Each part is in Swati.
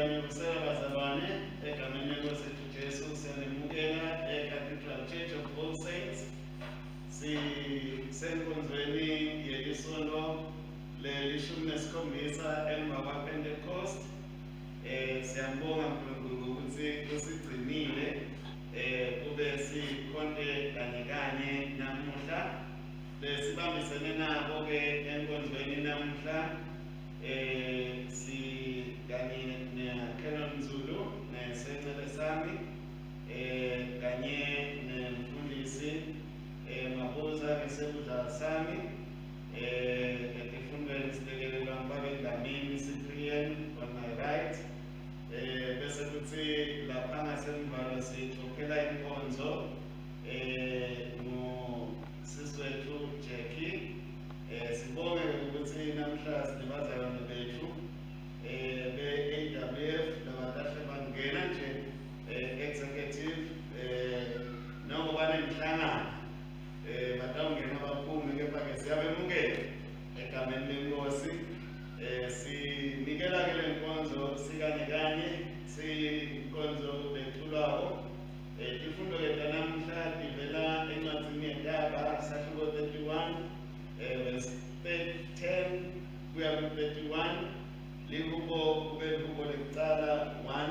Siyanivusela bazalwane egameni lenkosi yethu Jesu, siyanemukela eCathedral Church of All Saints. Sisenkonzweni yelisonto lelishumi nesikhombisa emva kwaPentecost. Siyambonga uNkulunkulu ukuthi usigcinile kube sikhonte kanye kanye namuhla. Besibambisene nabo ke enkonzweni namuhla. Si kanye ne-Canon Zulu nesencele sami kanye nemfundisi Mabuza ngesekudla sami, etifundweni silekelelwa ngibabe Dlamini Cyprian on my right, bese kuthi lapha ngasemvalo sicophela inkonzo ngusisi wethu Jackie. Sibonge ukuthi namhla sinebazalwane bethu be-AWF labakahle bangena nje executive, noko banemhlangano, batawungena baphume, kepha-ke siyabemukela egameni lenkosi. Sinikela ke le nkonzo sikanye kanye, siyinkonzo leculwako. Tifundo-ke tanamuhla tivela encwadzini yeTaga, sahluko 31, verse 10 kuya ku-31, lihubo kube lihubo lekucala 1,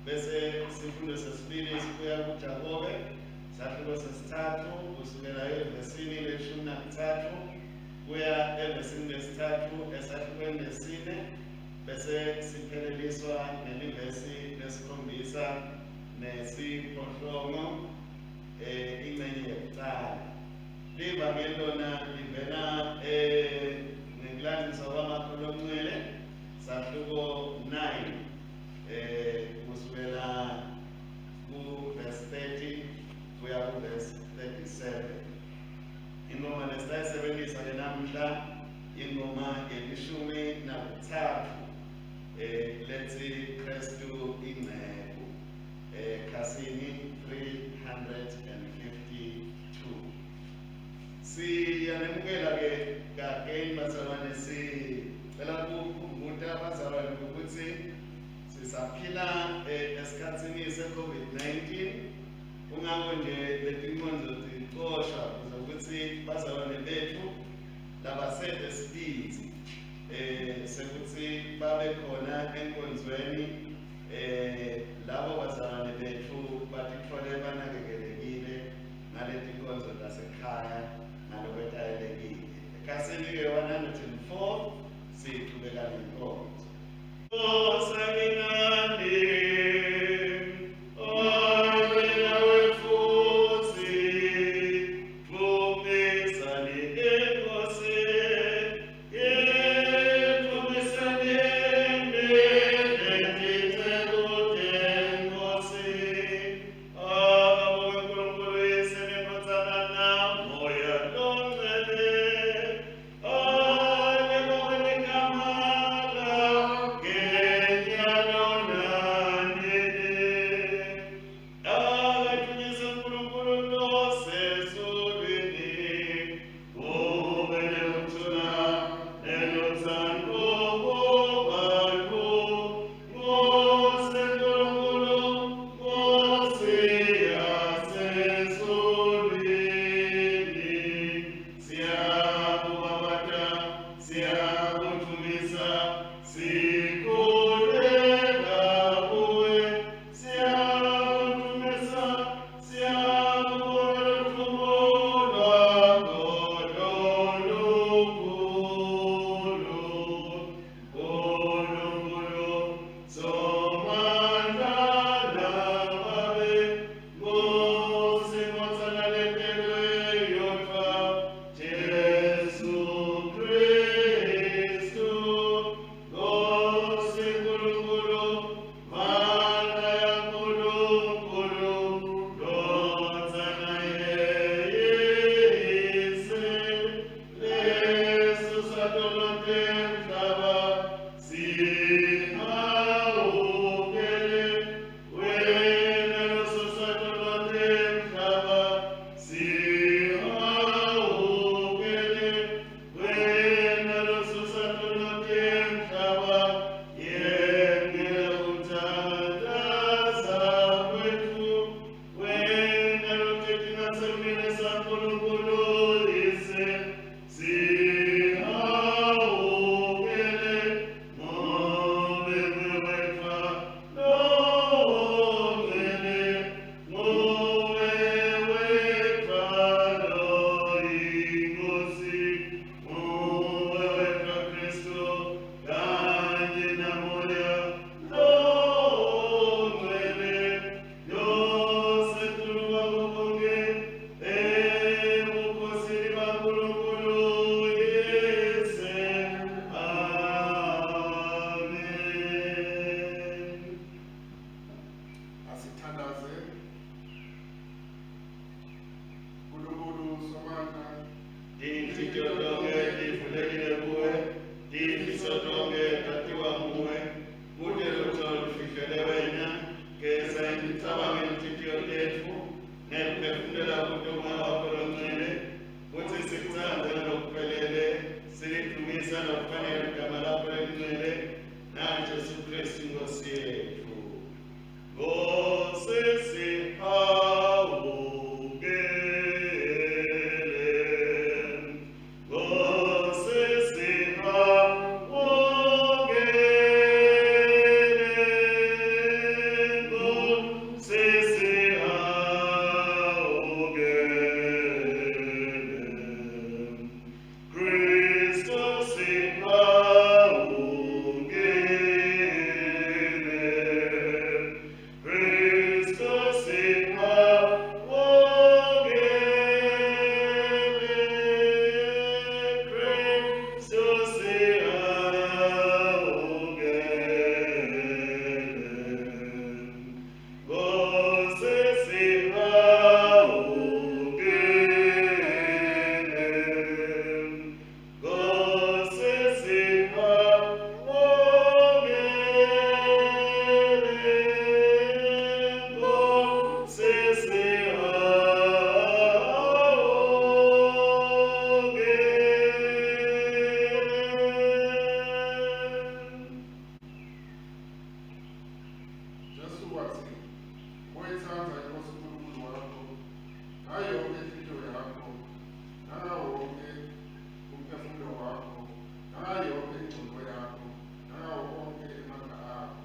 bese sifundo sesibili sibuya kuJakobe, sahluko sesithathu, kusukela evesini leshumi nakuthathu kuya evesini lesithathu esahlukweni lesine, bese sipheleliswa nelivesi lesikhombisa nesiphohlongo, ingcenye yokucala. Livangeli lona livela ngekulandisa kwaMakho Longcwele, sahluko 9, kusukela ku verse 30 kuya ku verse 37. Ingoma lesitayisebenzisa ke namuhla ingoma yelishumi nakuthathu, lethi Kristu Ingcebo, khasini 352. Siyanemukela ke kageni bazalwane. Sicela kukhumbuta abazalwane ukuthi sisaphila esikhatsini se-COVID-19, kungako nje letinkonzo ticoshwa kuze ukuthi bazalwane bethu labasete sibindzi sekuthi babe khona enkonzweni, labo bazalwane bethu batitfole banakekelekile ngaleti nkonzo tasekhaya ngalokwetayelekile. Ekhasini-ke 104 sichubeka nenkonzo. Osakinani, abe nawe futhi, dvumisani iNkosi, dvumisani. lokufanele igama lakho lelingcwele naJesu Kristu Inkosi yethu. Nkosi sihawukele. Nkosi sihawukele. Nkosi sihawukele. Kristu sihawukele. Kristu sihawukele. Kristu sihawukele. Nkosi sihawukele. Nkosi sihawukele. Nkosi sihawukele. Jesu wathi, "Uboyithanda iNkosi uNkulunkulu wakho ngayo yonke inhliziyo yakho, nangawo wonke umphefumulo wakho, nangayo yonke ingqondo yakho, nangawo onke emandla akho.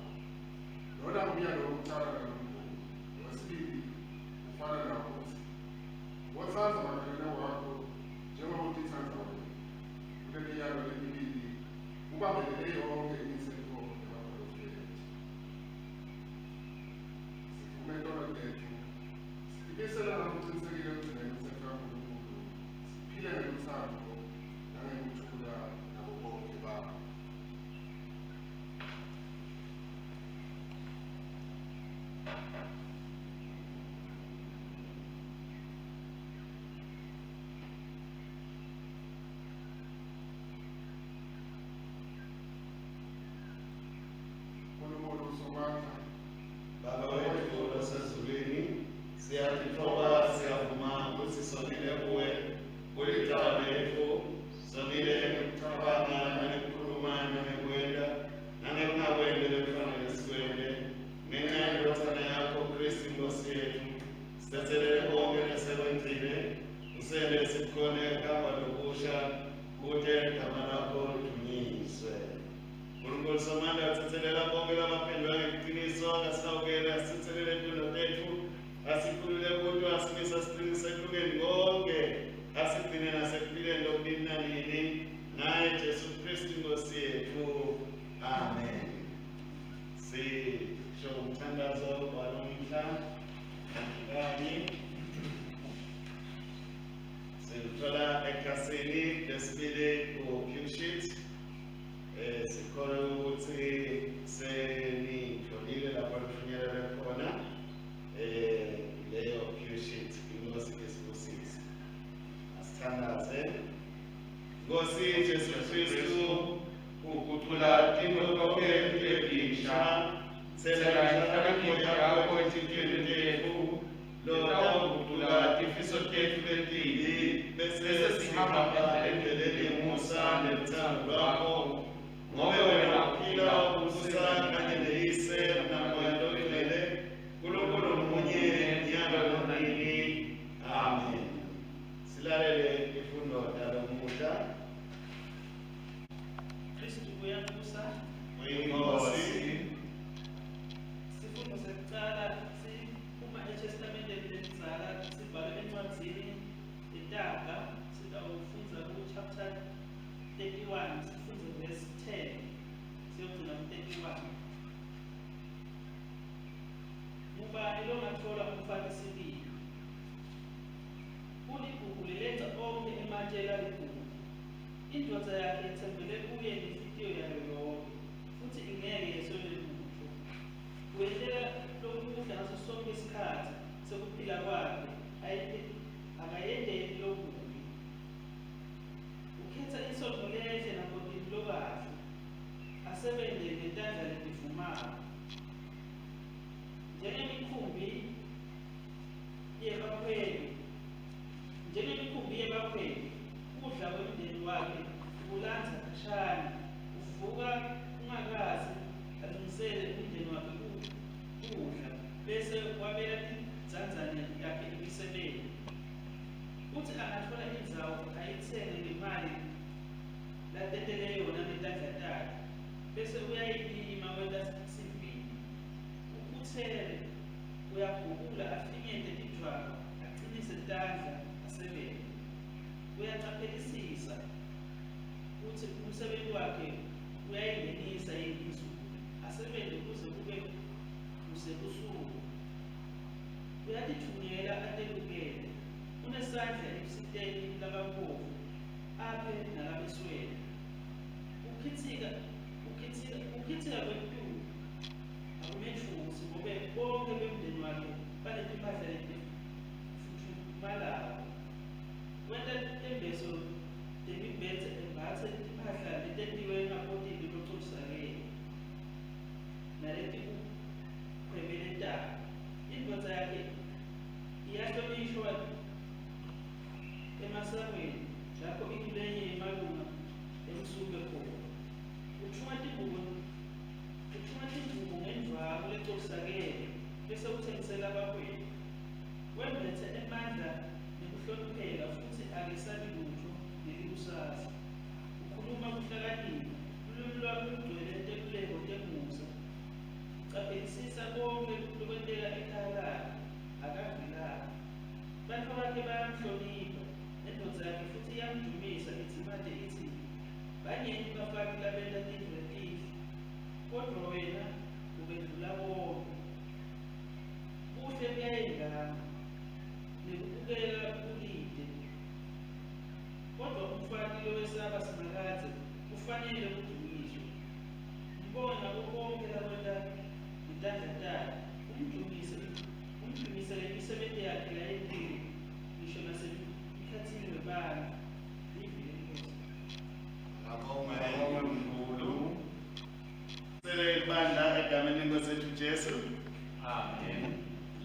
Lona ngumyalo wokuqala nalomkhulu. Wesibili ufana nawo uthi, Wothanda makhelwane wakho njengoba utithanda wena. Kule miyalo lemibili kubambelele yonke imithetho yabaprofethi." Sivume tono tetfu, sitimisele ngalokucinisekile ekugcina imitsetfo yaNkulunkulu, siphile ngelutsandvo nangekuthula nabo bonkhe bantfu. Nkulunkulu Somandla, Baba wethu losezulwini, siyatitfoba siyavuma kutsi sonile kuwe, kulicala letfu, sonile ngekucabanga nangekukhuluma nangekwenta, nangekungakwenti lekufanele sikwente. Ngenxa yendvodzana yakho Kristu Inkosi yetfu, sitsetselele konke lesekwentile, usente sikhone kuhamba lokusha, kute igama lakho lidunyiswe. Nkulunkulu Somandla, tsetselela bonke labaphendula ngeqiniso, akasihawukele, asitsetselele tono tetfu, asikhulule kuto, asimise asiqinise ekulungeni konke, asigcine nasekuphileni lokunini nanini, ngaye Jesu Kristu Inkosi yetfu. Amen. Sisho umthandazo walomhla kanye siwuthola ekhasini lesibili ku-pew sheet. Sikholwe ukuthi senitholile lapho nifinyelele khona leyo pew sheet. Inkosi isibusise. Asithandaze. Nkosi Jesu Kristu, ugucula tintfo tonkhe tibe tinsha, tsela inhlakanipho yakho etinhlitiyweni tetfu, lotawugucula tifiso tetfu letimbi, bese sihamba endleleni yemusa nelutsandvo lwakho, ngobe wena uphila ubusa kanye neyise naMoya Longcwele, Nkulunkulu munye nyalo nanini. Amen. Silalele ifundo talomuhla. Kristu uyabusa. Uyinkosi. Sifundo sekucala siphuma eTestamenteni lelidzala, sibhalwe encwadzini yeTaga. Sitawufundza ku-chapter 31, sifundze verse 10 siyogcina ku-31. Ngubani longatfola umfati sibili? Uligugu lelengca onkhe ematje laligugu. Indvodza yakhe yetsembele kuye ngenhlitiyo yayo yonkhe, futsi ingeke yeswele lutfo. Uyentela lokuhle ngaso sonkhe sikhatsi sekuphila kwakhe, akayenteli lokubi. Ukhetsa insontfo lenhle nakotini lokahle, asebente ngetandla letivumako. Njengemikhumbi yebahwebi, njengemikhumbi yebahwebi, kudla kwemndeni wakhe ukulandza khashane. Bese wabela tidzandzane takhe imisebenti. Utsi angatfola indzawo ayitsenge ngemali latentele yona ngetandla takhe, bese uyayilima wenta sivini. Ukhutsele, uyabhukula afinyete tidvwaba, acinise tandla asebente. Uyacaphelisisa kutsi umsebenti wakhe uyayingenisa yini inzuzo, asebente kuze kube kusebusuku. Uyatitfungela atelukele, unesandla ekusiteni labamphofu, aphe nalabeswele. Kukhitsika kukhitsika kukhitsika kwelitulu akumetfusi ngobe bonkhe bemndeni wakhe banetimphahla letifutfumalako. Wenta tembeso temibhedze embatse timphahla letentiwe ngakotini locolisakele naletibukhwebeletako. Indvodza yakhe iyahlonishwa emasangweni lapho ingulenye yemalunga emsumbe khona. Utfunga tingubo utfunga tingubo ngendvwangu lecolisakele bese utsengisela bahwebi. Wembetse emandla nekuhlonipheka futsi akesabi lutfo ngelikusasa. Ukhuluma kuhlakanipha, lulwimi lwakhe lugcwele teluleko temusa. Ucaphelisisa konkhe lokwenteka ekhaya lakhe, akavilaphi. Bantfu bakhe bayamhlonipha, nendvodza yakhe futsi iyamdvumisa idzimate itsi, Banyenti bafati labenta tintfo letinhle, kodvwa wena ubendlula bonkhe. Buhle buyayengama, nekubukeka kulite. Kodvwa umfati lowesaba Simakadze ufanele kudvunyiswa. Mbonge ngako konkhe lakwenta ngetandla takhe, umdvumise umdvumise ngemisebenti yakhe layentile, ngisho nasemkhatsini webantfu. Livi leNkhosi. Akabongwe mkhulu. Sele ibandla egameni lenkosi yethu Jesu. Amen.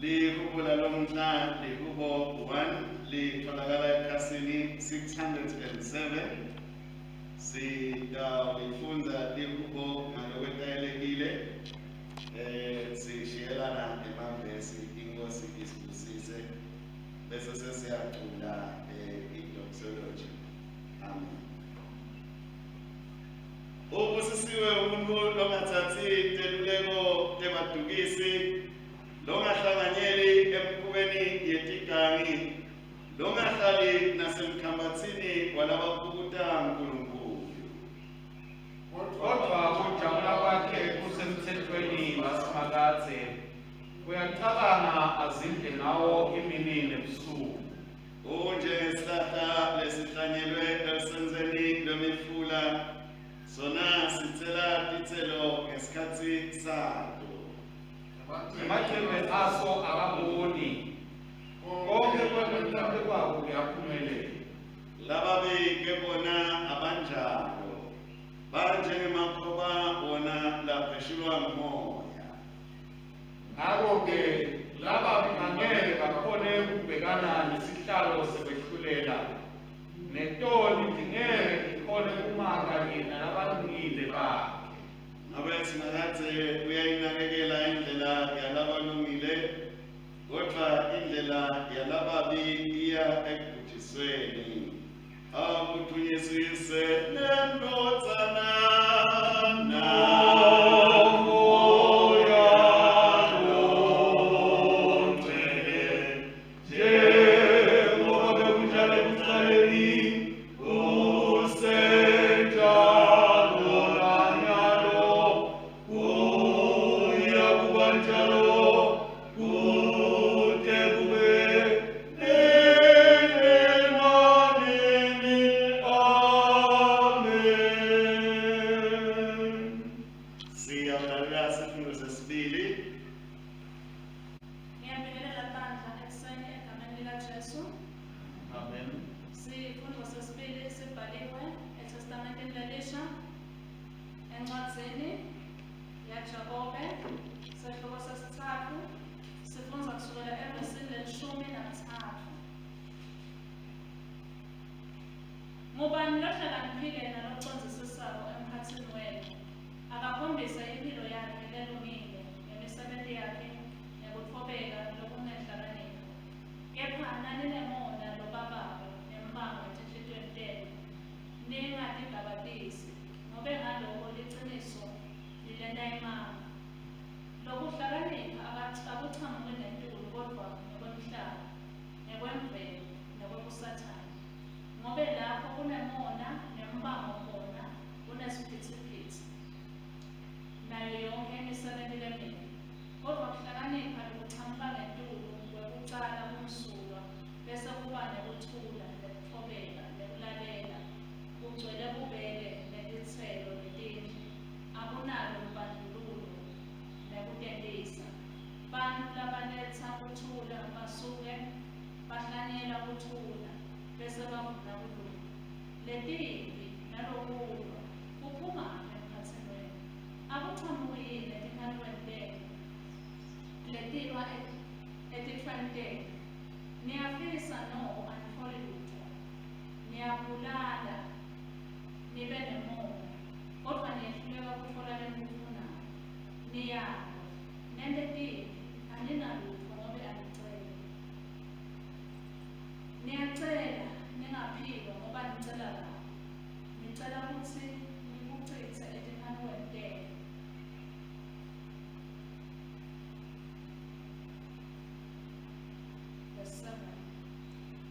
Lihubo lalomhla lihubo 1 litholakala ekhasini 607. Sitawulifundza lihubo ngalokwetayelekile. Sishiyelana emavesi inkosi isibusise bese sesiyacula i-doxology. Amen. Ubusisiwe umuntu longathathi teluleko tebadukisi, longahlanganyeli emikhubeni yetigangi, longahlali nasemkhambatsini walabaphukuta Nkulunkulu. Kodvwa kujabula kwakhe kusemtsetfweni waSimakadze, uyacabanga azindle ngawo imini nebusuku. Unjengesihlahla lesihlanyelwe elusentseni lwemifula, sona sitsela titselo ngesikhatsi sato. Emacembe aso akabuni, konkhe kwenta kwako kuyaphumelela. Lababi ke bona abanjalo, banjengemakhoba wona lapheshulwa ngumoya. Ngako-ke lababi angeke bakhone ukubhekana nesihlalo sekwehlulela, netoni tingeke tikhone kuma kanye nalabalungile bakhe. Ngabe Simakadze uyayinakekela indlela yalabalungile, kodvwa indlela yalababi iya ekubhujisweni. Akudvunyiswe Uyise neNdvodzana NaMoya loNgcwele. Njengoba bekunjalo ekucaleni, kusenjalo nanyalo, kuyakuba njalo, kute kube nini nanini. Amen. Siyawulalela sifundo sesibili. Ngiyabingelela bandla ekuseni egameni likaJesu. Amen. Sifundo sesibili sibhaliwe eTestamenteni lelisha encwadzini yaJakobe sehluko sesitsatfu sifundza kusukela evesini lelishumi nakutsatfu. Ngubani lohlakaniphile nalocondzisisako emkhatsini wenu? Akakhombise imphilo yakhe lelungile ngemisebenti yakhe ngekutfobeka. kuSathane. Ngobe lapho kunemona nembango khona, kunesiphitsiphitsi nayo yonkhe imisebenti lemibi. Kodvwa kuhlakanipha lokuchamuka ngetulu kwekucala kumsulwa, bese kuba nekuthula, nekutfobeka, nekulalela, kugcwele bubele netitselo letinhle, akunalo lubandlululo nekutentisa. Bantfu labaletsa kuthula basuke bahlanyela kuthula, bese bavuna kulunga. Letimphi nalokulwa kuphumaphi emkhatsini wenu? Akuchamuki yini etinkhanukweni tenu letilwa etitfweni tenu? Niyafisa noko anitfoli lutfo. Niyabulala nibe nemona, kodvwa niyehluleka kutfola lenikufunako. Niyalwa, nente timphi, aninalutfo ngobe aniceli. Niyacela, ningaphiwa ngoba nicela kabi. Nicela kutsi nikucitse etinkhanukweni tenu. Verse 7.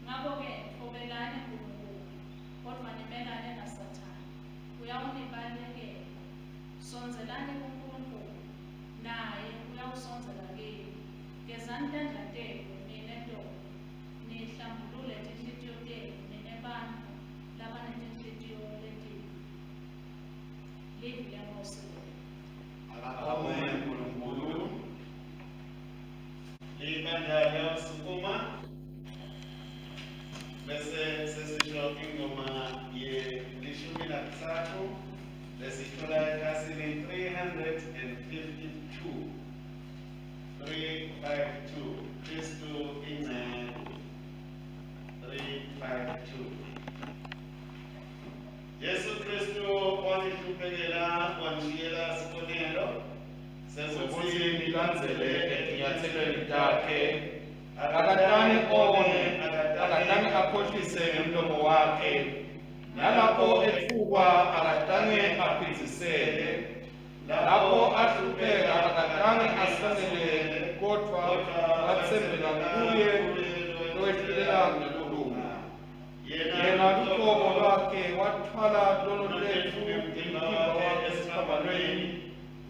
Ngako-ke tfobelani Nkulunkulu, kodvwa nimelane naSathane, uyawunibalekela. Sondzelani kuNkulunkulu, naye uyawusondzela kini. Gezani tandla tenu, nine toni, nihlambulule tinhlitiyo tenu, nine bantfu labanetinhlitiyo letimbi. Livi leNkhosi lelo. Akabongwe uNkulunkulu. Libandla liyasukuma bese sesisho ingoma ye-13 lesithola ekhasini 352, 352, Kristu inceku, 352. Jesu Kristu wanihluphekela, wanishiyela sibonelo sekuthi nilandzele etinyathelweni takhe. Akatange one, akatange akhohlise ngemlomo wakhe, nalapho etfukwa akatange aphindzisele, lapho ahlupheka akatange asonele, kodvwa watsembela kuye lowehlulela ngekulunga. Yena luqobo lwakhe wathwala tono tetfu ngemtimba wakhe esiphambanweni,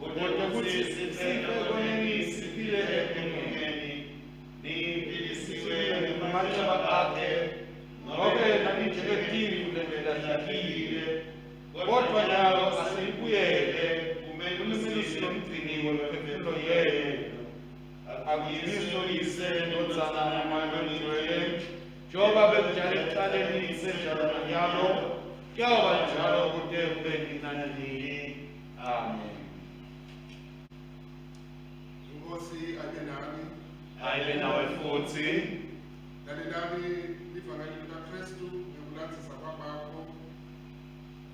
kute kutsi sife ekoneni, siphile ekulungeni. Niphilisiwe ngemanxeba akhe. Ngobe naninjengetimvu letilahlekile, kodvwa nyalo asenibuyele kumelusi nomgcini wemiphefumulo yenu. Akudvunyiswe Uyise, Ndvodzana, naMoya Longcwele, njengoba bekunjalo ekucaleni, kusenjalo nanyalo, kuyawuba njalo kute kube nini nanini. Amen. Inkosi abe nani. Ayibe nawe futhi. Lalelani livangeli likaKristu ngekulandzisa kwaMarko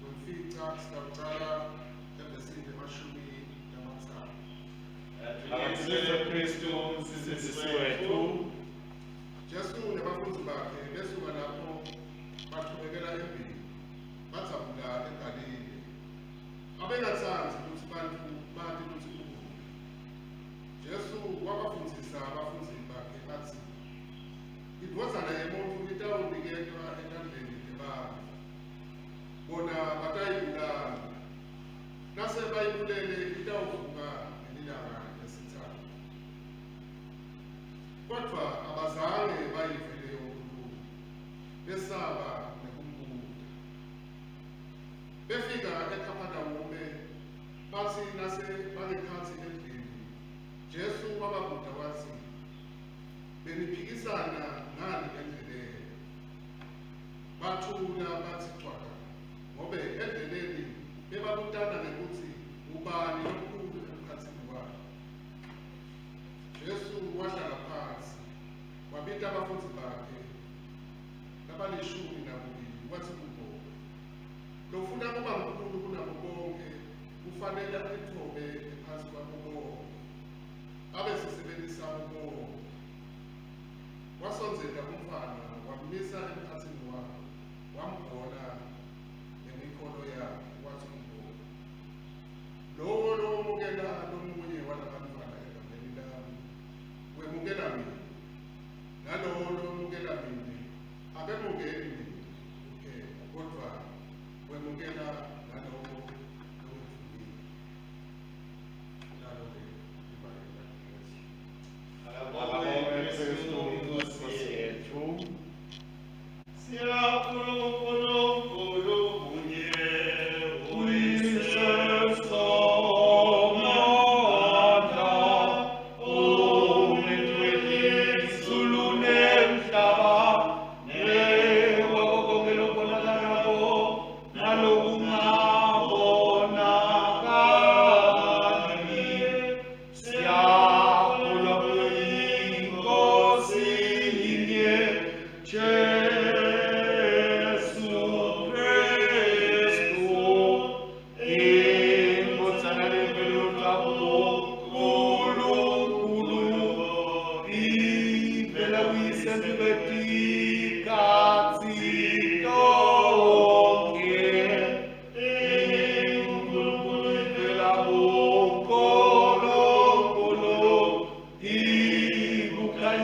wemfica, sitawucala evesini lemashumi lamathathu. Akadvunyiswe Kristu umsindzisi wethu. Jesu nebafundzi bakhe besuka lapho bachubekela embili, badzabula eGalile. Abengatsandzi kutsi bantfu bati kutsi ukuphi. Jesu wabafundzisa abafundzi bakhe atsi, Indvodzana yemuntfu itawuniketwa etandleni tebantfu, bona batayibulala. Nase bayibulele itawuvuka ngelilanga lesitsatfu. Kodvwa abazange bayive leyo nkhulumo, besaba nekumbuta. Befika eKhaphanawume, batsi nase bangekhatsi endlini, Jesu wababuta watsi, Beniphikisana ngani endleleni? Bathula batsi cwaka, ngobe endleleni bebabutana ngekutsi ngubani lomkhulu emkhatsini wabo. Jesu wahlala phansi, wabita bafundzi bakhe labalishumi nakubili, watsi kubo, Lofuna kuba mkhulu kunabo bonkhe kufanele atitfobe ngephansi kwabo bonkhe, abe sisebenti sabo bonkhe. Wasondzeta umntfwana, wammisa emkhatsini wabo, wamgola ngemikhono yakhe, watsi kubo, Lowo lowemukela lomunye walabantfwana egameni lami, wemukela mine, nalowo lowemukela mine akemukeli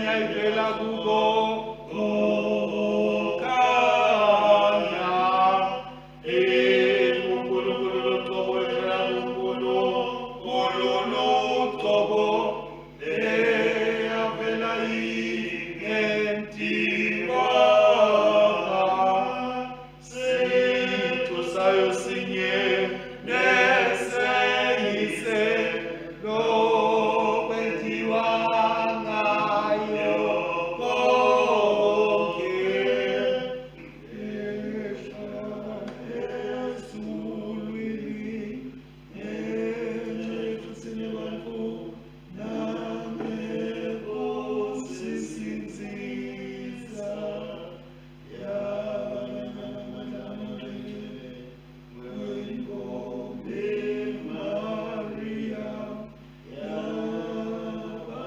Kukhanya ivela kuko kukhanya. ENkulunkulu locobo ivela kuNkulunkulu lucobo leyavela ingentiwanga. Sicu sayo sinye neseyise lokwentiwa ngayo konke. Ehlala ezulwini ngenxa yethu thina bantu nangekusisindzisa yaba namandla amangcwele wentombi Maria yaba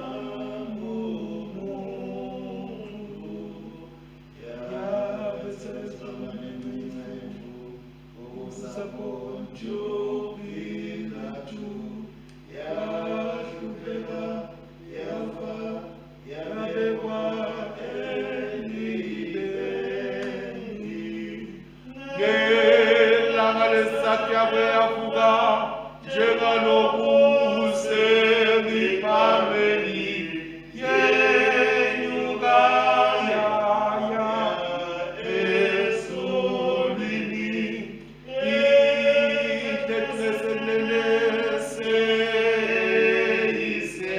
ngumuntu yahlupheka yafa yabekwa elibeni ngelanga lesithathu yabuye yavuka njengaloku kusemibhalweni yenyuka yaya ezulwini ihlezi seyise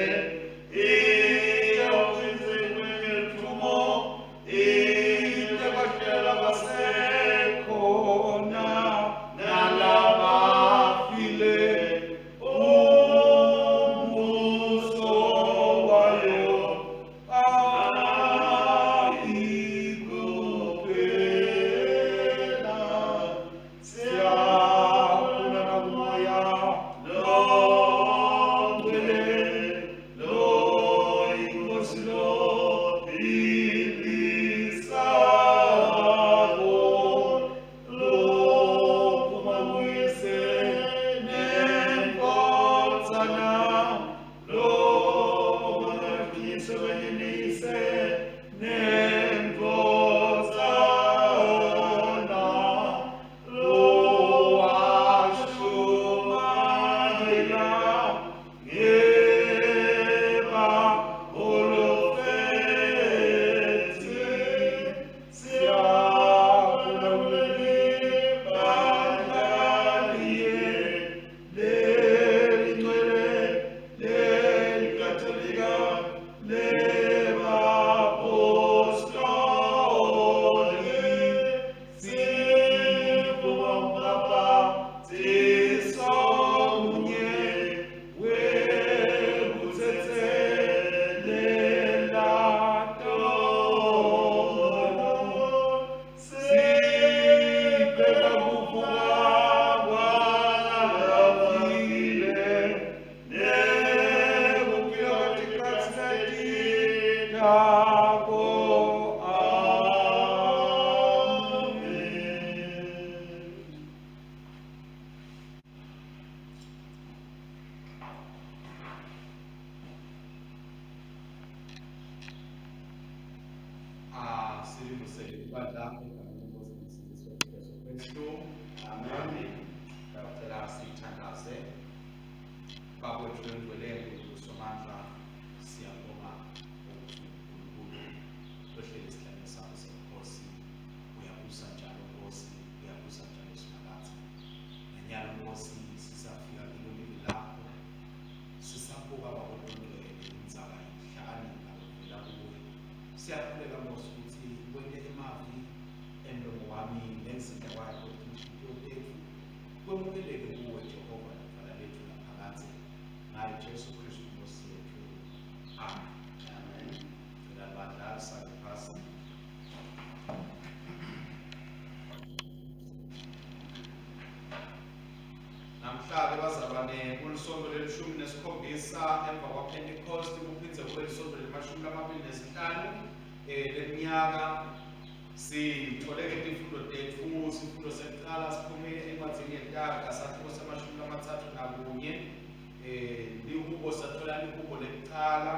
iyawukwethumo itekwahlela basekhona nalabafile umbuso wayo ayikuphela. Siyakhula nakumoya longcwele loyinkosi lophilisako lophuma kuyise nenkosana lophuma kanye neyise nenkosana lowashumayela ngeba holofethi siyakhula kulelibandla lelingcwele lelikatolika lebapostoli sivuma umpapa tisomunye wekuthethelela tono sibheka kuvuka kwalabafile nekuphila kwetikhatsi letitako. Amen. Silivusele ibandla egameni lenkosi nomsindisi wethu Jesu Kristu. Amen. Ndiyacela siyithandaze. Baba wethu wengcwele Nkulunkulu Somandla, siyabonga ukuthi uNkulunkulu ohleli esihlalweni sakho sobukhosi uyabusa njalo Nkosi, uyabusa njalo Simakadze. Nanyalo Nkosi sisafika kilo livi lakho, sisabuka Baba wengcwele indzaba yokuhlakanipha lokuvela kuwe. Siyakhuleka Nkosi ukuthi wente emavi emlomo wami nenzindla wakho tinhlitiyo tetfu kwemukeleke kuwe Jehova lidvwala letfu laphakadze ngaye Jesu Kristu Nkosi yetfu. Amen. Amen. Cela bandla sale phasi. Namhla-ke bazalwane kulisonto lelishumi nesikhombisa emva kwaPentecost kuphindze kube lisonto lemashumi lamabili nesihlanu leminyaka. Sithole-ke tifundo tetfu. Sifundo sekucala siphume encwadzini yeTaga sahluko semashumi lamatsatfu nakunye, lihubo sathola lihubo lekucala.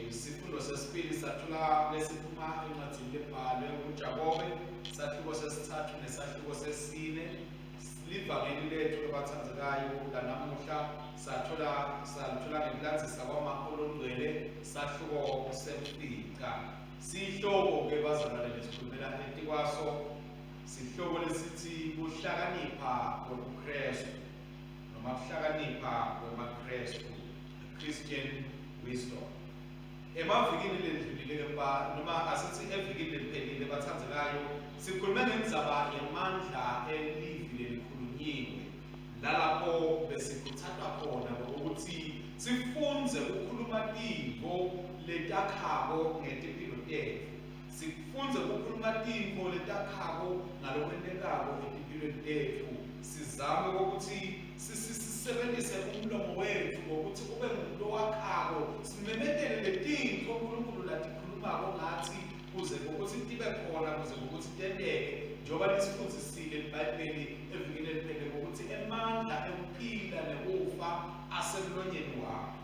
Sifundo sesibili sathola lesiphuma encwadini lebhalwe nguJakobe, sahluko sesithathu nesahluko sesine. Livangeli lethu labathandzekayo lanamuhla sathola salithola ngekulandzisa kwaMarko longcwele, sahluko semfica. Sihloko ke bazalwane lesikhulumela etikwaso sihloko lesithi kuhlakanipha kwebuKrestu noma kuhlakanipha kwemaKrestu, Christian wisdom. Emavikini lendlulile ke ba noma asithi evikini leliphelile bathandzekayo, sikhulume ngendzaba yemandla elivi lelikhulunyiwe, lalapho besikhutsatwa khona ngokuthi sifundze ukukhuluma tintfo letakhako ngetimpilo tetfu, sifundze ukukhuluma tintfo letakhako ngalokwentekako etimpilweni tetfu, sizame ukuthi sisebenzise umlomo wetfu ngokuthi ube ngumuntu owakhako, simemetele letintfo uNkulunkulu latikhulumako ngathi kuze ngokuthi tibe khona, kuze ngokuthi tenteke, njengoba lisifundzisile iBhayibheli evikini eliphelele ngokuthi emandla ekuphila nekufa asemlonyeni wakho.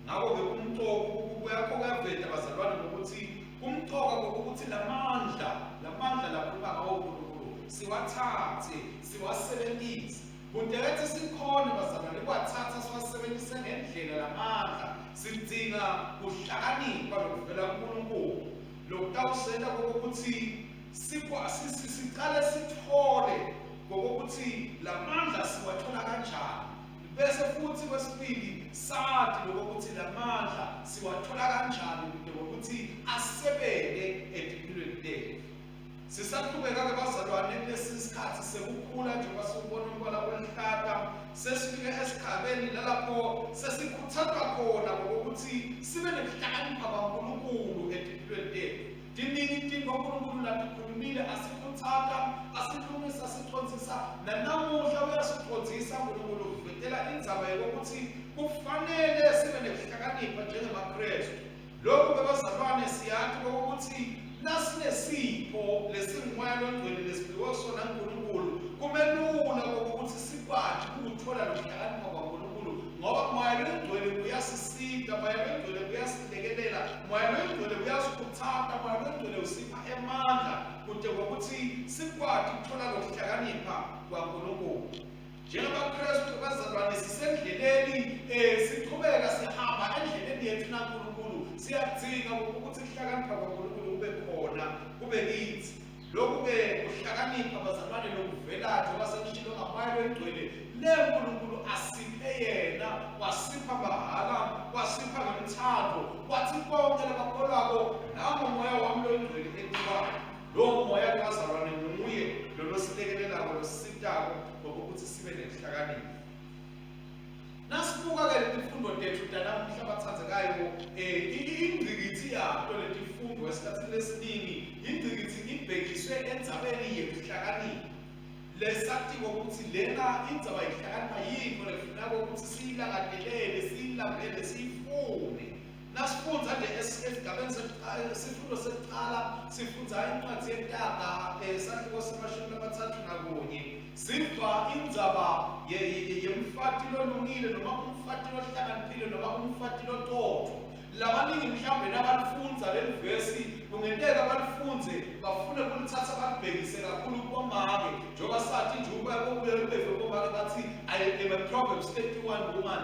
Ngakho-ke kumcoka kuyaveta bazalwane ngokuthi kumcoka ngokuthi lamandla lakhuluma ngawo uNkulunkulu siwathathe siwasebenzise, kude sikhone bazalwane kuwathatha siwasebenzise ngendlela lamandla. Sidinga kuhlakanipha lokuvela kuNkulunkulu lokutawusenta kokuthi siqale sithole ngokuthi lamandla siwathola kanjani, bese futhi kwesibili sathi lokuthi lamandla siwathola kanjani kude ngokuthi asebente etimpilweni tetfu. Sisaqhubeka ke bazalwane kulesi sikhathi sekukhula, njengoba siwubona umbala oluhlata, sesifike esigabeni lalapho sesikhuthazwa khona ngokuthi sibe nekuhlakanipha kwaNkulunkulu etimpilweni tetfu. Tiningi tintfo uNkulunkulu latikhulumile, asikhutsata, asilungisa, asicondzisa, nanamuhla uyasicondzisa uNkulunkulu, uvetela indzaba yokuthi kufanele sibe nekuhlakanipha njengemaKrestu. Lokhu ke bazalwane siyathi ukuthi nasinesipho lesingumoya longcwele lesiphiwe sona uNkulunkulu, kumelula ukuthi sikwazi ukuthola lokuhlakanipha kwaNkulunkulu, ngoba moya longcwele uyasisita, moya longcwele uyasilekelela, moya longcwele uyasikhutsata, moya longcwele usipha emandla kude ngokuthi sikwazi ukuthola lokuhlakanipha kwaNkulunkulu. NjengabaKrestu bazalwane sisendleleni, siqhubeka sihamba endleleni yethu naNkulunkulu. Siyadzinga ukuthi kuhlakanipha kwaNkulunkulu kube khona, kube kithi. Lokhu ke kuhlakanipha bazalwane lokuvela njengoba sekushilo ngamoya longcwele le uNkulunkulu asiphe yena, wasipha mahhala, wasipha ngemthando, wathi bonke labakholwako nangu moya wami longcwele etikwabo. Lowo moya bazalwane nguye lolosilekelelako, losisitako ngokuthi sibe nekuhlakanipha. Nasibuka ke letifundo tetfu tanamuhla bathandzekayo, ingcikitsi yato letifundo esikhatsini lesiningi ingcikitsi ibhekiswe endzabeni yekuhlakanipha. Lesatiko ukuthi lena indzaba yekuhlakanipha yintfo lefunako ukuthi siyilangatelele, siyilambele, siyifune. Nasifundza nje esigabeni sifundo sekuqala, sifundza incwadi yeTaga, sahluko se-31, siva indzaba yemfati lolungile noma umfati lohlakaniphile noma umfati locotfo. Labaningi mhlawumbe nabalifundza leli vesi kungenteka balifundze bafune kulithatha balibhekise kakhulu kubomake, njengoba sathi nje ukuba kobuye beve bomake bathi I am a Proverbs 31 woman.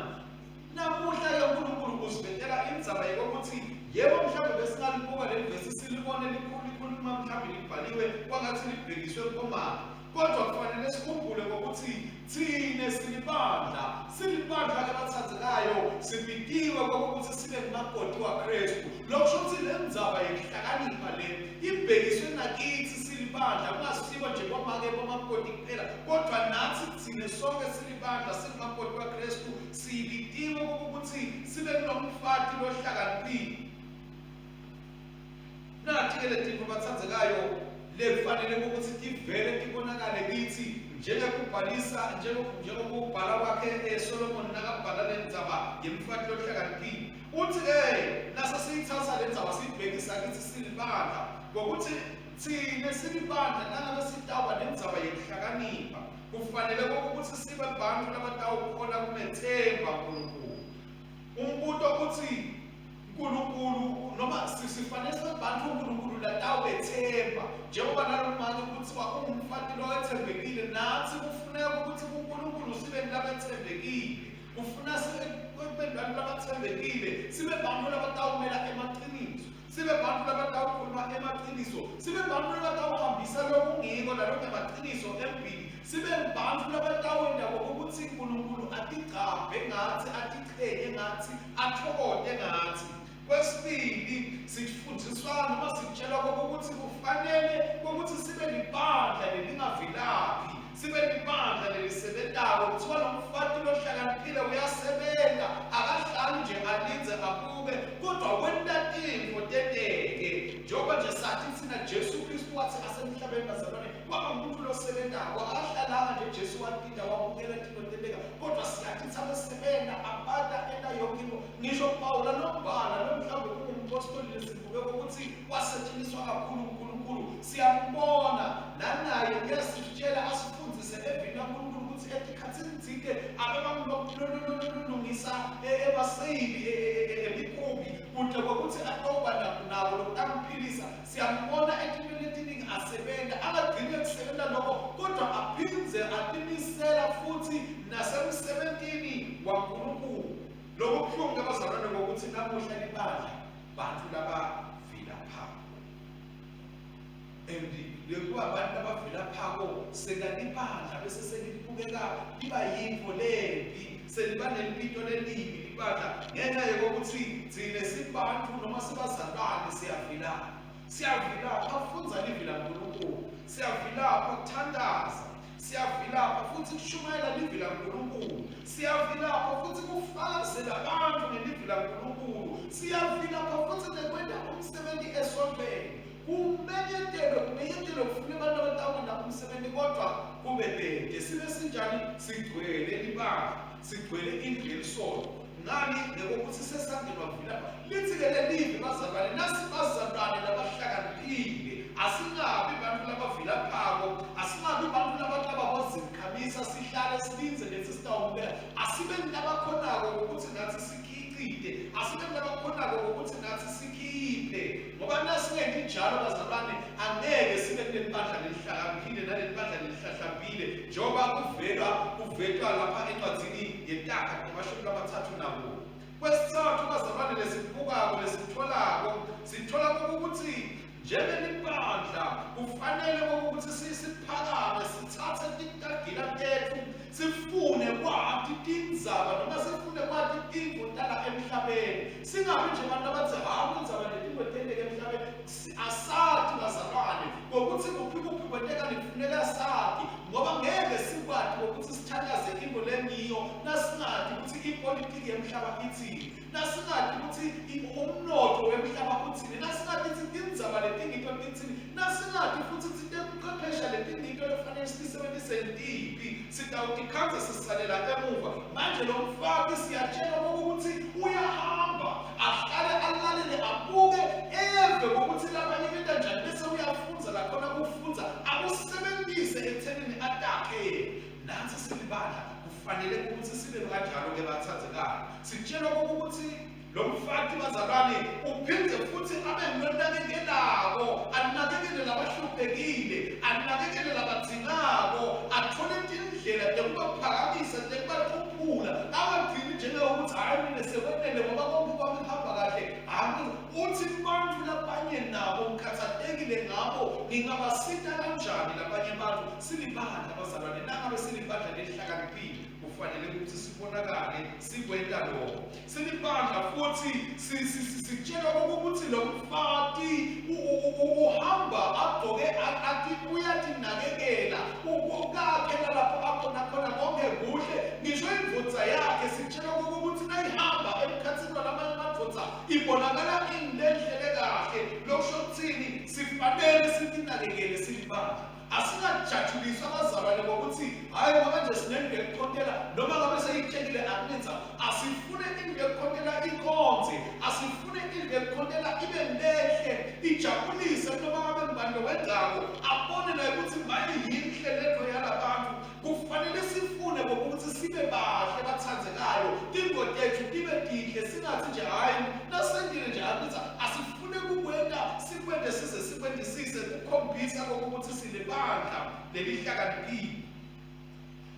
Namuhla ke uNkulunkulu usivetela indzaba yokuthi yebo mhlawumbe besingalibuka leli vesi silibone likhuluma mhlawumbe libhaliwe kwangathi libhekiswe kubomake, kodwa kufanele sikhumbule ngokuthi thine silibandla, silibandla ke bathandzekayo, sibitiwe kokuthi sibe ngumakoti waKrestu. Lokusho ukuthi le ndzaba yekuhlakanipha le ibhekiswe nakithi silibandla, kungasiwo nje bomake bomakoti kuphela, kodwa nathi thine sonke silibandla, singumakoti waKrestu, sibitiwe ukuthi sibe kunomfati lohlakaniphile. Nathi ke letintfo bathandzekayo lekufanele ukuthi tivele tibonakale kithi, njengekubhalisa njengokubhala kwakhe Solomon nakabhala le ndzaba yemfati lohlakaniphile. Uthi ke nase siyithatha le ndzaba siyibhekisa kithi silibandla, ngokuthi thine silibandla nangabe sitawuba nendzaba yekuhlakanipha kufanele ukuthi sibe bantu labatawukhona kumethemba uNkulunkulu. Umbuto uthi uNkulunkulu noma Sifanele sibe bantu uNkulunkulu latawubethemba, njengoba nalomake kuthiwa ungumfati lowethembekile, nathi kufuneka ukuthi kuNkulunkulu sibe labethembekile. Kufuna sibe bantu labathembekile, sibe bantu labatawumela emaqiniso, sibe bantu labatawukhuluma emaqiniso, sibe bantu labatawuhambisa lokungiko nalokungemaqiniso embili, sibe bantu labatawenta kokuthi uNkulunkulu atigcabhe ngathi, atichenye ngathi, athokote ngathi. Kwesibili, sifundiswa noma sitshelwa kokuthi kufanele ukuthi sibe libandla lelingavilaphi, sibe libandla lelisebentako. Kuthiwa lo mfati lohlakaniphile uyasebenza, akahlali nje alindze abuke, kodwa wenta tintfo tenteke. Njengoba nje sathi thina Jesu Kristu wathi asemhlabeni bazalwane, kwaba ngumuntu losebentako, akahlalanga nje Jesu watinda wabukela tintfo tenteka, kodwa siyathi sabesebenza abata enta yonke into. Ngisho Pawula lombhala lo mhlawumbe kungumpostoli lesivuke ukuthi wasetshenziswa kakhulu uNkulunkulu, siyambona nanaye uyasitshela asifundise evini laNkulunkulu ukuthi etikhatsini tsite abebangilungisa emaseyili emikhubi kude kwekuthi atoba nako lokutamphilisa. Siyambona etintweni letiningi asebenza, angagcini ekusebenza lokho, kodwa aphindze atimisela futhi nasemsebentini waNkulunkulu. Lokhu kubuhlungu abazalwane ngokuthi namuhla libandla bantu labavilaphako, and lekuba abantu labavilaphako sekalibandla bese selibukeka liba yintfo lembi, seliba nelibito lelibi libandla ngenxa yokuthi thine sibantu noma sibazalwane siyavilapha. Siyavilapha kufundza livi laNkulunkulu, siyavilapha kuthandaza, siyavilapha futhi kushumayela livi laNkulunkulu, siyavilapha futhi kufakazela abantu ngelivi laNkulunkulu, siyavilapha futhi nekwenta umsebenzi esontweni. Kumenyetelwe, kumenyetelwe kufuna abantu abatawenta umsebenzi, kodwa kube bhede. Sibe sinjani? Sigcwele libandla, sigcwele indlu yelisonto. Ngani? Ngekokuthi sesangenwa kuvilapha. Lithi-ke lelivi bazalwane, nasibazalwane labahlakaniphile, asingabi bantu labavilaphako, asingabi bantu labatababozimkhamisa, sihlale silindze lethi sitawumukela. Asibe labakhonako ngokuthi nathi sikhicite, asibe labakhonako ngokuthi nathi sikhiphe, ngoba nasingenti njalo bazalwane angeke sibe kuleli bandla lelihlakaniphile naleli bandla lelihlahlambile, njengoba kuvetwa lapha encwadzini yeTaga 34. Kwesithathu bazalwane lesibukako lesitholako, sithola ukuthi njengelibandla kufanele ukuthi siphakame, sithathe titagila tethu, sifune kwati tindzaba noma sifune kwati tintfo tala emhlabeni. Singabi nje abantu abathi hawu indzaba letintfo tenteke emhlabeni. Asati bazalwane ngokuthi kuphi kuphi kwenteka, nikufuneka sati, ngoba ngeke sikwati ngokuthi sithandaze into lengiyo nasingati ukuthi ipolitiki yemhlaba ithini, nasingati ukuthi umnotho wemhlaba uthini, nasingati ukuthi tindzaba letingito tithini, nasingati futhi ukuthi tekuchwephesha letingito lefanele sisebenzise tiphi, sitawutikhandza sisalela emuva. Manje lo mfati siyatshela ukuthi uyahamba ahlale alalele abuke eve ngokuthi labanye benta njani, bese uyafundza lakhona kufundza akusebenzise ekuthenini atakhe yena. Nathi silibandla kufanele ukuthi sibe kanjalo-ke bathandekayo. Sitshelwa ukuthi lo mfati bazalwane uphinde futhi abe ngulonakekelako, anakekele labahluphekile, anakekele labadzingako, athole tindlela tekubaphakamisa, tekubakhuphula, angagcini njengokuthi hhayi mina sekwenele ngoba konke kwami kuhamba kahle. Hhayi, uthi bantu labanye nabo ngikhathatekile ngabo, ngingabasita kanjani labanye bantu? Silibandla bazalwane, nangabe silibandla lelihlakaniphile kufanele ukuthi sibonakale sikwenta lokho. Silibandla futhi sitshelwa ukuthi lo mfati uhamba agqoke athi uyatinakekela, ukakhe lapho akhona khona konke kuhle, ngisho indvodza yakhe sitshelwa ukuthi nayihamba emkhathini walamanye amadvodza ibonakala inlenhlele kahle. Lokusho kuthini? Sifanele sitinakekele silibandla. Asingajatshuliswa abazalwane ngokuthi hhayi ngoba nje sinendlu yekukhontela, noma ngabe seyitshelile akunenza. Asifune indlu yekukhontela ikhonze, asifune indlu yekukhontela ibe lenhle, ijabulise noma ngabe ngubani lowenzako abone naye ukuthi manje yinhle lento yalabantu. Kufanele sifune ngokuthi sibe bahle bathandekayo, tintfo tethu tibe tinhle, singathi nje hhayi nasendile nje akunenza. Asifune kukwenta. kokuthi silibandla lelihlakaniphile.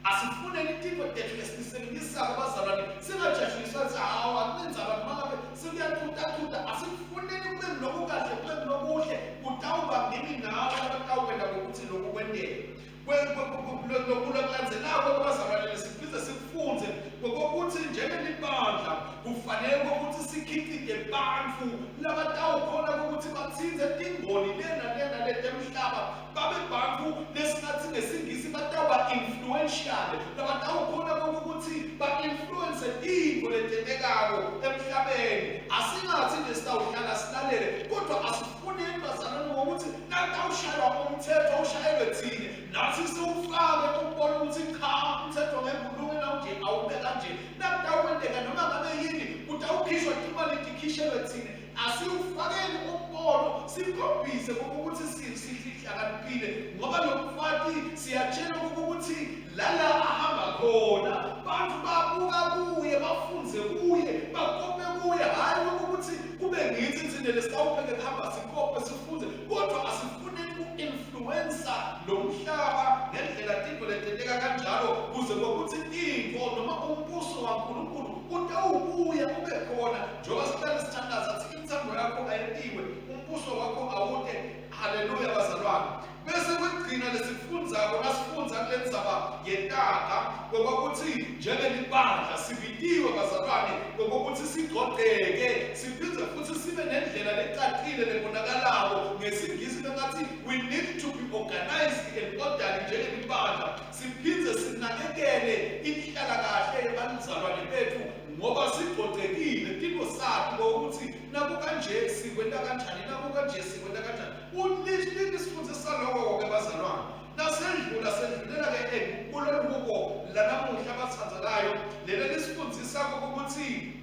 Asifuneni tintfo tetfu lesitisebenzisako bazalwane, singajajuliswa kutsi hawu akunendzaba noma ngabe sekuyatutatuta. Asikufuneni kube nguloku kahle, kube ngulokuhle, kutawuba ngimi nawe labatawukwenta ngokuthi loku kwenteke. Loku lokulandzelako bazalwane lesiphindze sikufundze ngokokuthi njengelibandla kufanele ukuthi sikhicite bantfu labatawukhona ukuthi batsintse tingoni lena lena letemhlaba, babe bantfu lesingathi ngesingisi batawuba influential, labatawukhona ukuthi ba-influence tintfo letentekako emhlabeni. Asingathi nje sitawuhlala silalele, kodwa asifuneni bazalwane ngokuthi nakutawushaywa umthetho ushayelwe thine, nathi siwufake ukubona ukuthi cha, umthetho ngeke ulunge nawunje, awube kanje. Nakutawukwenteka noma ngabe yini, kutawukhishwa timali tikhishelwe thine, asiwufakeni umbono, sikhombise ukuthi sihlakaniphile, ngoba lo mfati siyatshela ukuthi lala ahamba khona bantu babuka kuye, bafunze kuye, bakope kuye, hhayi ukuthi kube ngithi thina lesitawupheke kuhamba sikope sifunze, kodwa asifuneni ku-influensa lo mhlaba ngendlela tintfo letenteka kanjalo, kuze kokuthi intfo noma umbuso waNkulunkulu utawubuya ube khona. Njengoba sihlale sithandaza athi intsandvo yakho ayentiwe, umbuso wakho awute. Haleluya bazalwane. Bese kwekugcina lesifundzako nasifundza kule ndzaba yetaga ngokokuthi njengelibandla sibitiwe bazalwane ngokokuthi sigcogceke, siphindze futhi sibe nendlela lecacile lebonakalako. Ngesingisi bengathi we need to be organized and orderly njengelibandla, siphindze sinakekele inhlalakahle yebazalwane bethu, ngoba sigcogcekile tintfo sati ngokuthi naku kanje sikwenta kanjani, naku kanje sikwenta kanjani. Ulisifundisa lokho-ke bazalwane. Nasendlula sendlulela-ke kulolu hubo lanamuhla abathandzekayo, lelo lisifundisako ukuthi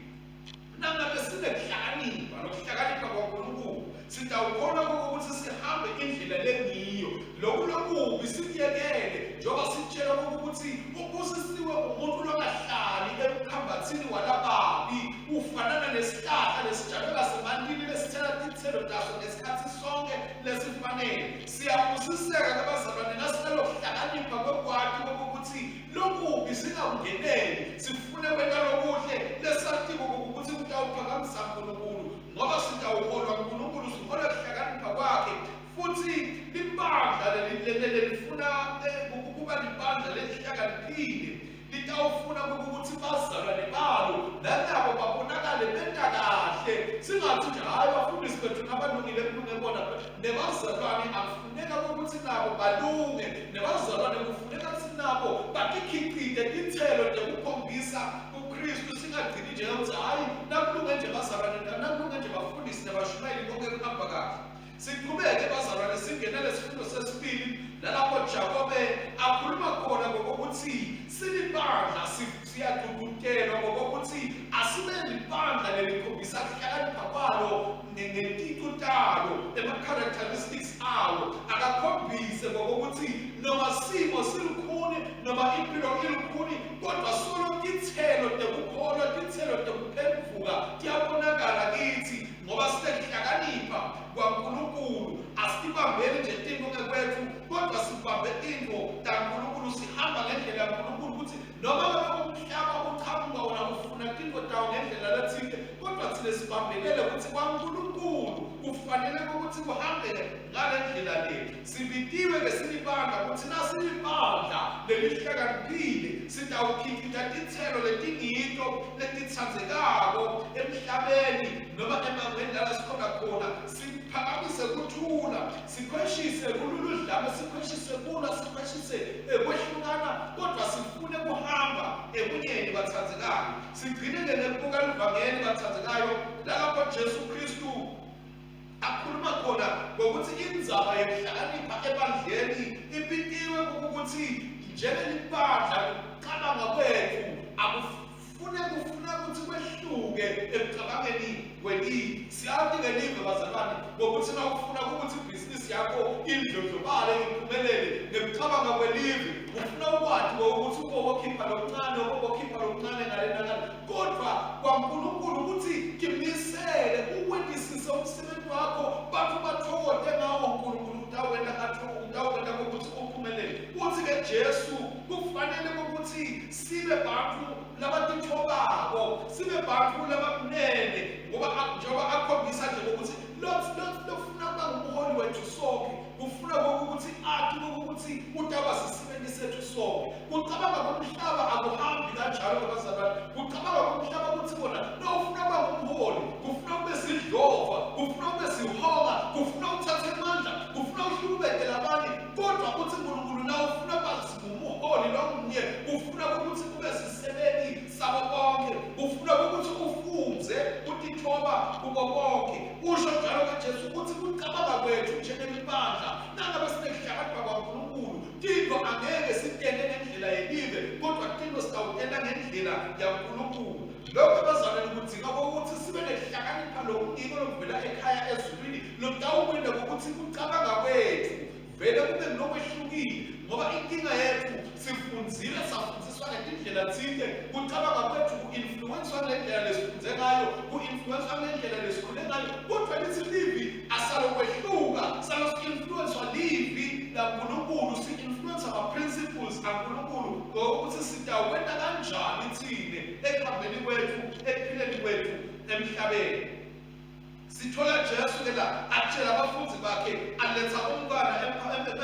nangabe sinekuhlakanipha, lokuhlakanipha kwaNkulunkulu, sitawukhona ukuthi sihambe indlela lengiyo, loku lokubi sikuyekele, njengoba sitshelwa ukuthi ubusisiwe umuntu longahlali emkhambathini walababi, ufanana nesihlahla lesitshalwe ngasemantini lesithela titselo taso ngesikhathi sonke lesifanele. Siyabusiseka ke bazalwane nasinalokuhlakanipha kwekwati kokuthi lokubi singakungeneli, sifune kwenta lokuhle lesatiko ukuthi kutawuphakamisa Nkulunkulu, ngoba sitawuholwa uNkulunkulu, siholwa kuhlakanipha kwakhe. Futhi libandla lelifuna kuba libandla lelihlakaniphile litawufuna ukuthi bazalwane balo nanabo babonakale benta kahle. Singathi nje hhayi bafundisi bethu nabalungile kulunge bona, nebazalwane akufuneka ukuthi nabo balunge, nebazalwane kufuneka ukuthi nabo batikhicite titselo tekukhombisa uKristu. Singagcini nje ukuthi hhayi nakulunge nje bazalwane, nakulunge nje bafundisi nabashumayeli, konke kuhamba kahle. Siqhubeke bazalwane singenele sifundo sesibili nalapho Jakobe akhuluma khona ngokuthi silibandla siyagqugqutelwa ngokuthi asibe libandla lelikhombisa kuhlakanipha kwalo ngeticu talo, ema-characteristics awo, akakhombise ngokuthi noma simo silukhuni noma impilo ilukhuni, kodwa solo titselo tekukholwa, titselo tekuphendvuka tiyabonakala kithi, ngoba sinekuhlakanipha kwaNkulunkulu. Asitibambeli nje tintfo ngekwethu, kodwa sibambe tintfo taNkulunkulu, sihamba ngendlela yaNkulunkulu, ukuthi noma ngabe umhlaba uchamuka wona ufuna tintfo tawo ngendlela letsite, kodwa thina sibambelele ukuthi kwaNkulunkulu kufanele ukuthi kuhambe ngale ndlela le. Sibitiwe-ke silibandla ukuthi nasilibandla lelihlakaniphile sitawukhicita titselo letingito letitsandzekako emhlabeni noma emangweni lala sikhona khona, siphakamise kuthula, sikhweshise kululudlame, sikhweshise kulwa, sikhweshise kwehlukana, kodwa sifune kuhamba ebunyeni bathandzekayo. Sigcine-ke ngekubuka livangeli bathandzekayo, lalapho Jesu Kristu akhuluma khona ngokuthi indzaba yekuhlakanipha ebandleni ibitiwe ukuthi njengelibandla kucabanga kwethu akufune kufuna ukuthi kwehluke ekucabangeni kwelive. Siyati ngelive bazalwane ngokuthi nawufuna ukuthi ibhizinisi yakho indlondlobale iphumelele, ngekucabanga kwelive ufuna ukwati ukuthi ubokhipha lokuncane, ubokhipha lokuncane ngale nangale, kodwa kwaNkulunkulu ukuthi timisele uwentisise umsebenzi wakho, bantu bathokote ngawo, uNkulunkulu utawenta utawenta. sibe bantu labatithobako, sibe bantu labakunene, ngoba njengoba akhombisa nje ukuthi lofuna kuba ngumholi wethu sonke kufuna ukuthi athi ukuthi utaba sisebenti sethu sonke. Kucabanga komhlaba akuhambi kanjalo bazalwane. Kucabanga komhlaba ukuthi bona lofuna kuba ngumholi kufuna kube sidlova, kufuna kube sihonga, kufuna uthathe amandla, kufuna uhlukubete labanye, kodwa uthi uNkulunkulu la ufuna kuba ngumholi lomnye, kufuna ukuthi kube sisebenti sabo bonke, kufuna ukuthi ufunze utithoba kubo bonke. Usho njalo kaJesu ukuthi kucabanga kwethu njengelibandla nangabe sinekuhlakanipha kwaNkulunkulu, tinto angeke sitente ngendlela yelive, kodwa tinto sitawutenta ngendlela yaNkulunkulu. Lokho bazalwane kudzinga ukuthi sibe nekuhlakanipha lokungiko lokuvela ekhaya ezulwini, lokutawukwenta ukuthi kucabanga kwethu vele kube ngilokwehlukile, ngoba inkinga yethu sifundzile safundziswa ngetindlela tsite, kucabanga kwethu ku-influenswa ngendlela lesifunze ngayo, ku-influenswa ngendlela lesikhule ngayo, kodwa lithi livi asalokwehluka, salo-influenswa livi laNkulunkulu, si-influensa ama-principles aNkulunkulu ngokuthi sitawukwenta kanjani thine ekuhambeni kwethu, ekuphileni kwethu emhlabeni. Sithola Jesu ke la atshela abafundi bakhe, aletha umntwana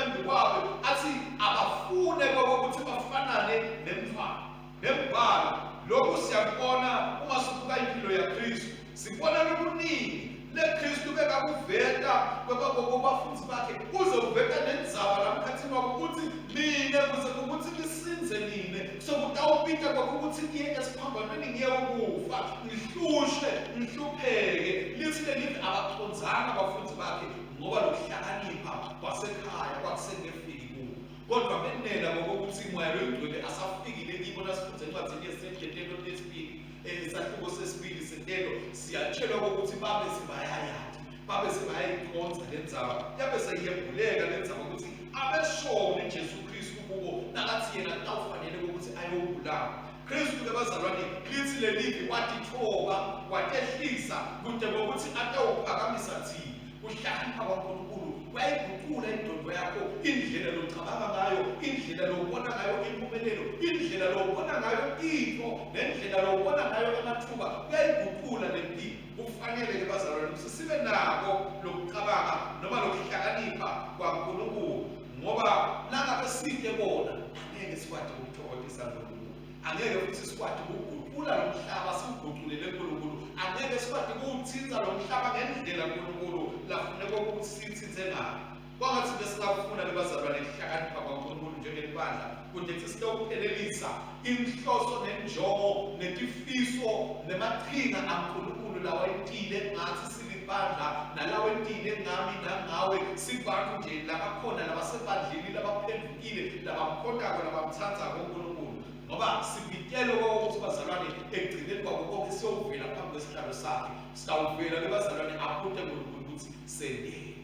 embi kwabo, athi abafune ukuthi bafanane nemntwana nembala. Lokhu siyakubona uma sibuka impilo yaKristu, sibona lokuningi leKristu bekakuveta kubafundi bakhe, uze uveta nendzaba lamkhathini wabo ukuthi mine kuze ukuthi nisinze nine, sokutawupita kwakuthi ngiye esiphambanweni ngiye ukufa, ngihlushwe, ngihlupheke. Lithi lelivi abacondzanga abafundi bakhe ngoba lokuhlakanipha kwasekhaya kwakusengefiki kubo, kodwa benela ngokuthi Moya loyingcwele asafikile kibo. Nasifunze encwadzini yesendletelo lesibili, esahluko sesibili sentelo, siyatshelwa ukuthi babe sebayayati, babe sebayayiconza lendzaba, yabe seyiyembuleka lendzaba ukuthi abeshone Jesu Kristu kubo nakathi yena kutawufanele ukuthi ayobulawa. Kristu ke bazalwane lithi lelivi watithoba, watehlisa kude ngokuthi atawuphakamisa thina. Kuhlakanipha kwaNkulunkulu kuyayiguqula ingqondo yakho, indlela locabanga ngayo, indlela lobona ngayo impumelelo, indlela lobona ngayo into, nendlela lobona ngayo amathuba, kuyayiguqula lempilo. Kufanele ke bazalwane ukuthi sibe nako lokucabanga noma lokuhlakanipha kwaNkulunkulu, ngoba nangabe sike bona angeke sikwati ukuthokozisa uNkulunkulu, angeke futhi sikwati ukuguqula lo mhlaba siwuguqulele uNkulunkulu, angeke sikwati ukuwuthinta lo mhlaba ngendlela uNkulunkulu lafuneka ukuthi siyithinte ngayo. Kwangathi besingakufuna ke bazalwane ukuhlakanipha kwaNkulunkulu njengelibandla kude sitawuphelelisa inhloso nenjongo netifiso nemaqhinga aNkulunkulu lawayentile ngathi silibandla nalawentile ngami nangawe, sibantu nje labakhona labasebandleni labaphendukile labamkhontako labamthandzako uNkulunkulu, ngoba sibitelwe ukuthi bazalwane ekugcineni kwabo konke siyovela phambi kwesihlalo sakhe. Sitawuvela ke bazalwane abute uNkulunkulu ukuthi sendeni.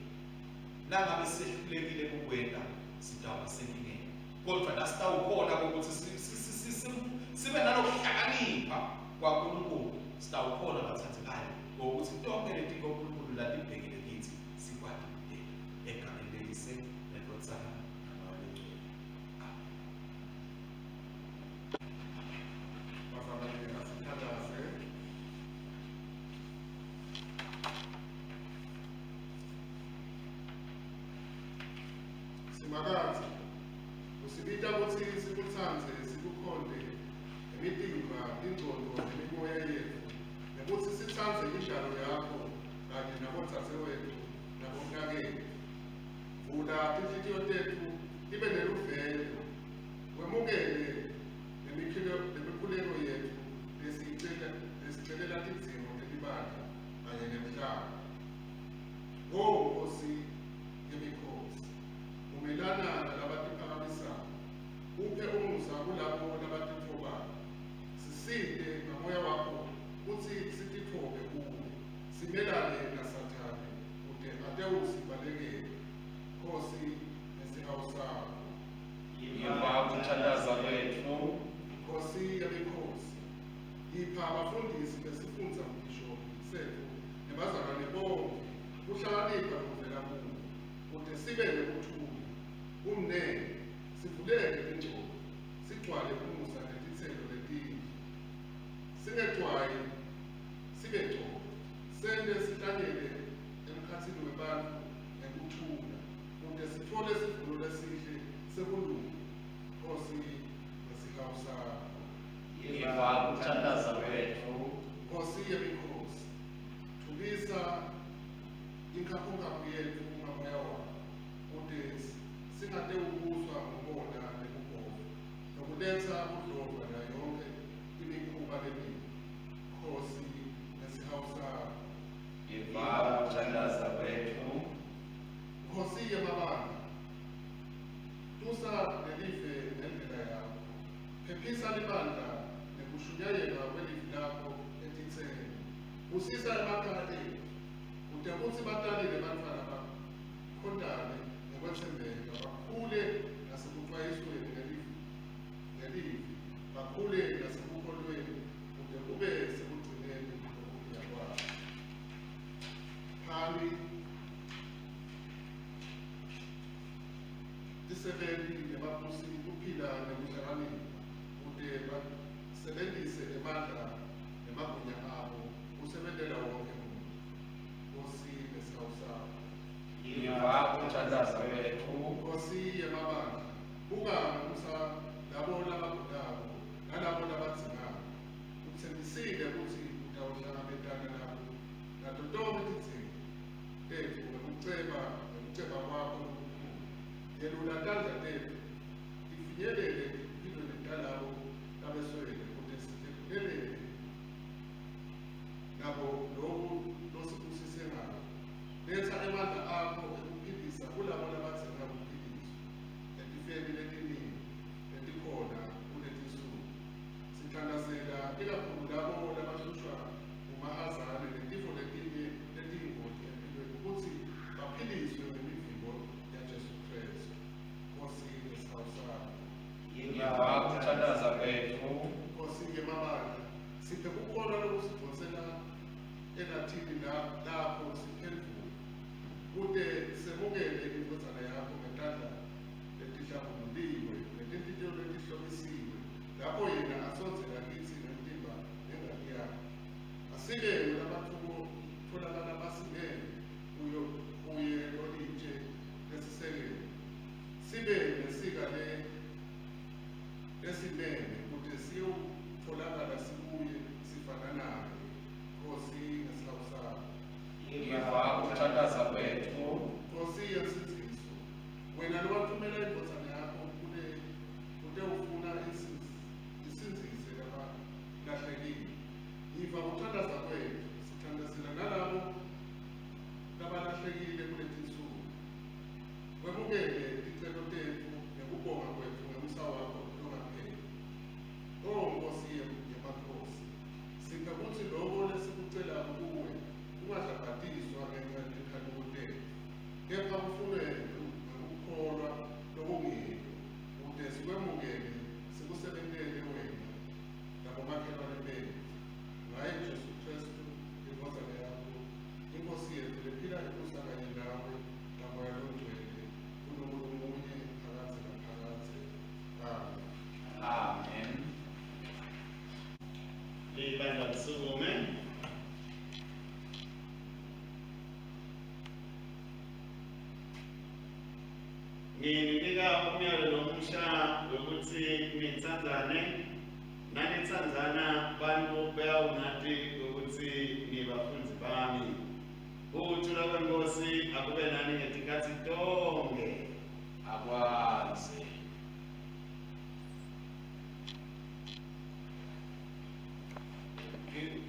Nangabe sehlulekile kukwenta sitawuba senkingeni, kodwa nasitawukhona ukuthi sibe nalokuhlakanipha kwaNkulunkulu, sitawukhona bathathekayo ngokuthi tonke letinto uNkulunkulu latibhekile kithi sikwati kudela. Egameni leyise neNdvodzana naMoya loNgcwele, amen. Bazalwane asithandaze. Simakadze, usibita kutsi sikutsandze, sikukhonte ngemitimba, ingcondvo nemimoya yetfu, nekutsi sitsandze indalo yakho kanye nabodzadzewetfu nabomnaketfu. Vula tinhlitiyo tetfu tibe neluvelo, wemukele nemikhuleko yetfu lesicelela tidzingo telibandla kanye nemhlaba. O Nkosi yemikhosi, umelana nalabatiphakamisako, uphe umusa kulabo labatitfobako. Sisite ngamoya wakho kutsi sititfobe kuwe, simelane naSathane kute atewusibalekela. Nkosi nesihawu sihlanganyele emkhatsini webantfu ngekuthula, kute sitfole sivuno lesihle sekulunga. Nkosi, ngesihawu sakho. Yiva kuthandaza kwetfu. Nkosi yemikhosi, thulisa inkhaphunkhaphu yetfu ngamoya wakho, kute singatewubuswa ngubona nebugovu, nokuletsa budlova nayo yonkhe imikhuba lemibi. Nkosi, ngesihawu sakho. Yiva kuthandaza kwetfu. Nkosi yemabandla, tusa lelive ngendlela yakho, phephisa libandla nekushunyayelwa kwelivi lakho etitseni. Busisa emakhaya etfu, kute kutsi batali nebantfwana bakhontane ngekwetsembeka, bakhule nasekucwayisweni ngelivi, bakhule nasekukholweni, kute kube sekugcineni lokuphila kwabo. Phani tisebenti nebabusi kuphila nekuhlakanipha, kute basebentise emandla nemagunya abo kusebentela wonke umuntu. Nkosi, ngesihawu sakho. Yiva kuthandaza kwetfu. Nkosi yemabandla, buka ngomusa labo labagulako nalabo labadzingako. Utsembisile kutsi utawuhlangabetana nabo nato tonkhe tidzingo tetfu ngekuceba kwakho lokukhulu. Yelula tandla tetfu tifinyelele etimphilweni talabo labeswele, kute siphephulelele nabo loku losibusise ngako. Letsa emandla akho ekuphilisa kulabo labadzinga kuphiliswa etifeni letiningi letikhona kuletinsuku. Sithandazela ikakhulu labo labahlushwa ngumahazane netifo letinye letiyingoti empilweni, kutsi baphiliswe ngemivimbo yaJesu Kristu. Nkosi, ngesihawu sakho. Yiva kuthandaza kwetfu. Nkosi yemabandla, siphe kukholwa lokusidvonsela elathini lapho siphendvuke, kute semukele indvodzana yakho ngetandla letihlambululiwe netinhlitiyo letihlomisiwe, lapho yena asondzela kitsi ngemtimba nengati yakhe. Asibe ngulabatfolakala basimeme kuye lolitshe lesisekelo, sibe nesika lesimeme, kute siyotfolakala sikuye sifana naye. Nkosi, ngesihawu sakho. Yiva kuthandaza kwetfu. Nkosi yensindziso, wena lowathumela indvodzana yakho kutewufuna isindzise labalahlekile. Yiva kuthandaza kwetfu. Sithandazela nalabo labalahlekile kuletinsuku. Wemukele ticelo tetfu nekubonga kwetfu ngemusa wakho longapheli. O Nkosi yemakhosi, siphe kutsi loko lesikucelako kuwe kungadlabhatiswa ngenca yetikhanuko tetfu, kepha kufunwe ngekukholwa lokungiko, kute sikwemukele sikusebentele wena nabomakhelwane betfu. Ngaye Jesu Kristu, indvodzana yakho, iNkosi yetfu, lephila ibusa kanye nawe naMoya Longcwele, Nkulunkulu munye phakadze naphakadze. Amen. Amen. Libandla lisukume. Ngininika umyalo lomusha wekutsi nitsandzane. Nanitsandzana, bantfu bayawungati ukuthi nibafundzi bami. Ukuthula kweNkosi akube nani ngetikhatsi tonkhe. Akwandze. Thank you.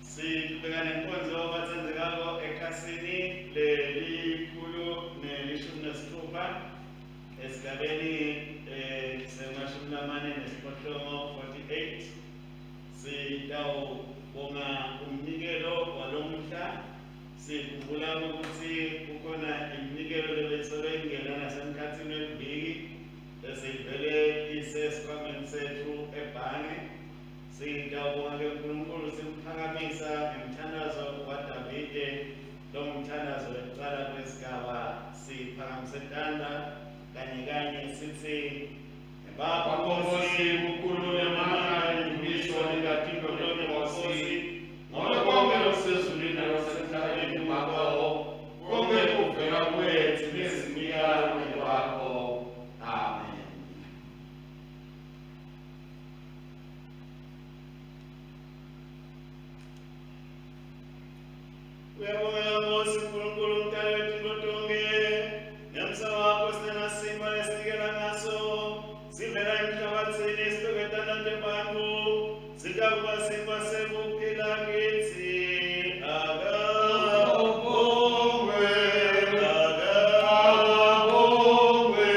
Siqhubeka nenkonzo, batsandzekako, ekhasini leli-116, esigabeni se-48, 48. Sitawubonga umnikelo walomuhla. Sikhumbula ukuthi kukhona iminikelo lebeyisolo ingena nasemkhatsini weviki, lesivele isesikhwameni setfu ebhange. Sitawubonga ke uNkulunkulu, simphakamisa ngemthandazo waDavide, longumthandazo wekucala kwesigaba. Siphakamise tandla kanye kanye sithi: Baba Nkosi, bukhulu nemandla, indumiso, nenkazimulo yeNkosi, ngoba Uyabonga Nkosi Nkulunkulu umdali wetintfo tonkhe. Ngemsa wakho sinenasimo lesinikela ngaso. Sivela emhlabatsini sibeketana tebantfu. Sitakuba simo sekuphila kitsi. Akabongwe, akabongwe,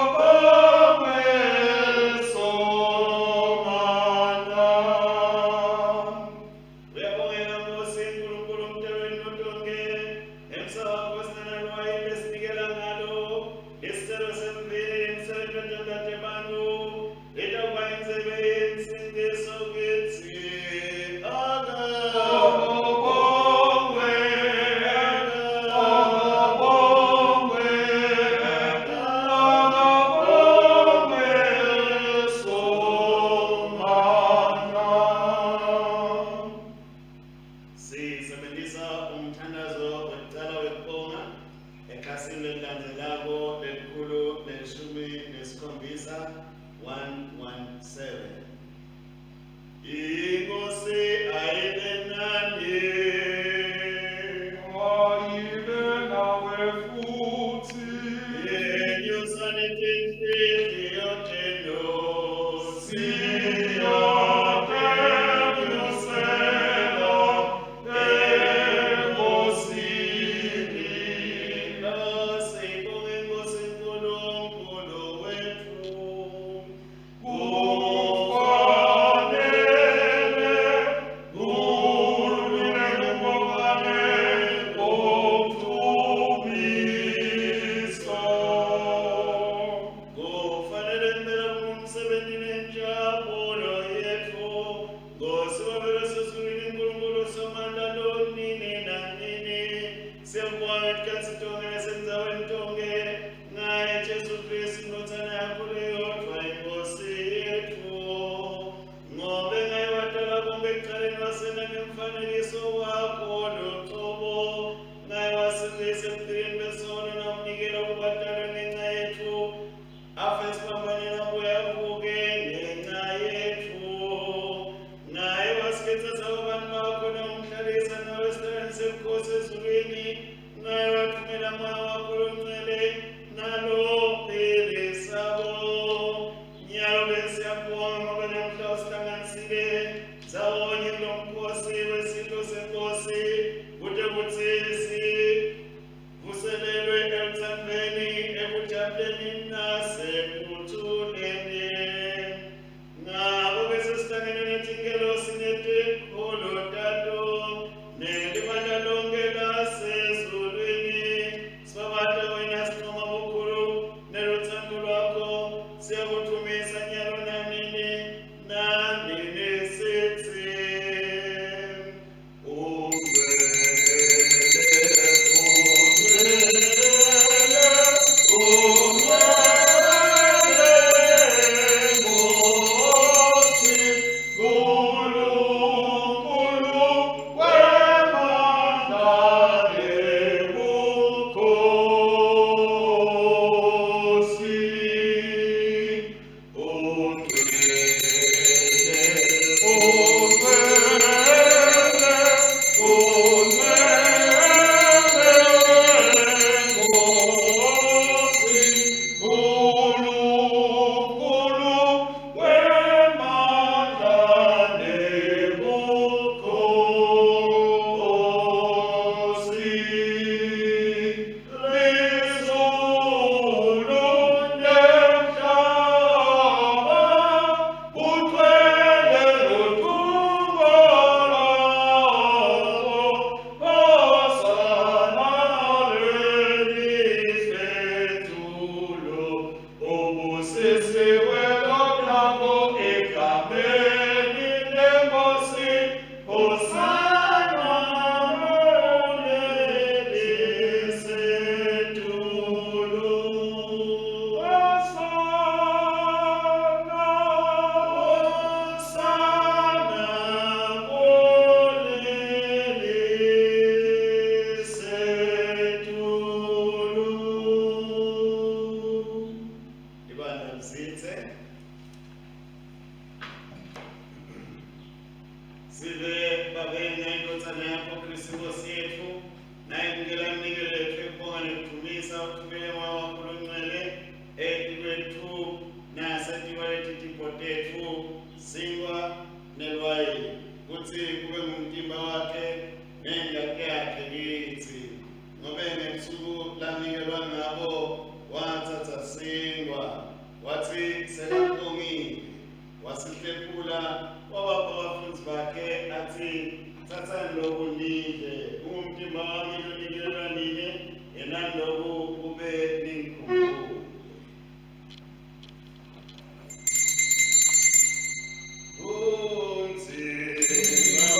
akabongwe Somandla. Uyabongeka Nkosi Nkulunkulu umdali wetintfo tonkhe. Ngemsa wakho sinenalwayi lesinikela ngalo. Isicelo semvini nemsebenti wetandla tebantfu. Itawuba indzebe yensindiso kitsi. Akabongwe, akabongwe, akabongwe Somandla. Sisebenzisa umthandazo wekucala wekubonga ekhasini lelilandzelako 117 117. Inkosi ayibe nani. Ayibe nawe futhi. Yenyusani tinhliziyo tenu. Siyatenyusela eNkosini. Asibonge Nkosi Nkulunkulu wetfu. Kufanele kulunge kubongane komdumisa. Kufanele impela kungumsebenti nenjabulo yetfu. Nkosi Babe losezulwini Nkulunkulu Somandla lonini nanini. Siyakubonga tikhatsi tonkhe nasendzaweni tonkhe ngaye Jesu Kristu indvodzana yakho leyodvwa iNkhosi yetfu. Ngobe ngaye wadala konkhe ekucaleni wasenta ngemfanekiso wakho lucobo. Ngaye wasindzisa ekuphileni besono nawunikela kubadalwe ngenca yetfu. Afe esiphambanweni abuye avuke ngenca yetfu. Ngaye wasikhetsa saba bantfu bakho nawumhlalisa nawe esihlalweni sebukhosi ezulwini. Ngaye wathumela Moya wakho longcwele nalophilisako. Nyalo-ke siyabonga ngoba namhla usihlanganisile ndzawonye kulo mkhosi wesidlo senkosi kute kutsi sivuselelwe elutsandvweni, ekujabuleni nasekuthuleni. Ngako-ke sesihlangene netingelosi netikhulu tato nelibandla lonkhe lasezulwini. Sibabata wena sincoma bukhulu nelutsandvo lwakho. Siyakudvumisa nyalo nanini nanini sitsi. Ungcwele, ungcwele, ungcwele Nkosi Nkulunkulu wemandla nebukhosi. Ungcwele, ungcwele, ungcwele Nkosi Nkulunkulu wemandla nebukhosi. Lizulu nemhlaba kugcwele ludumo lwakho. Babe nayindvodzana yakho Kristu Nkosi yetfu nayemukela iminikelo yetfu yekubonga nekudvumisa utfumele Moya wakho longcwele etikwetfu nasetikwaleti tipho tetfu sinkwa nelwayini kutsi kube ngumtimba wakhe nengati yakhe kitsi ngobe ngebusuku lanikelwa ngabo watsatsa sinkwa watsi sekabongile wasihlephula wabapha abafundzi bakhe atsi tsatsani loku nidle kungumtimba wami lonikelelwa nine yenani loku kube ningikhumbule. Umzimba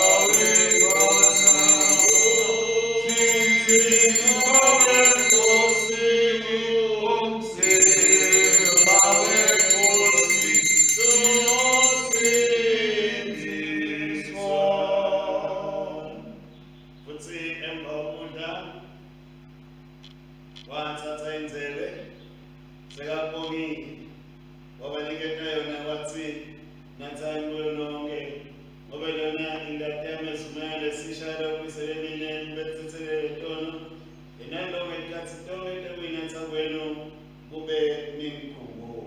Futsi emva kokudla watsatsa indzebe sekabongile wabaniketa yona watsi natsani kuyo nonke ngobe lona ingati yami esivumelwano lesisha lokubuyisele nine nibetsetselele tono yenani lo ngetikhatsi tonkhe tekuyinatsa kwenu kube ningikhumbule.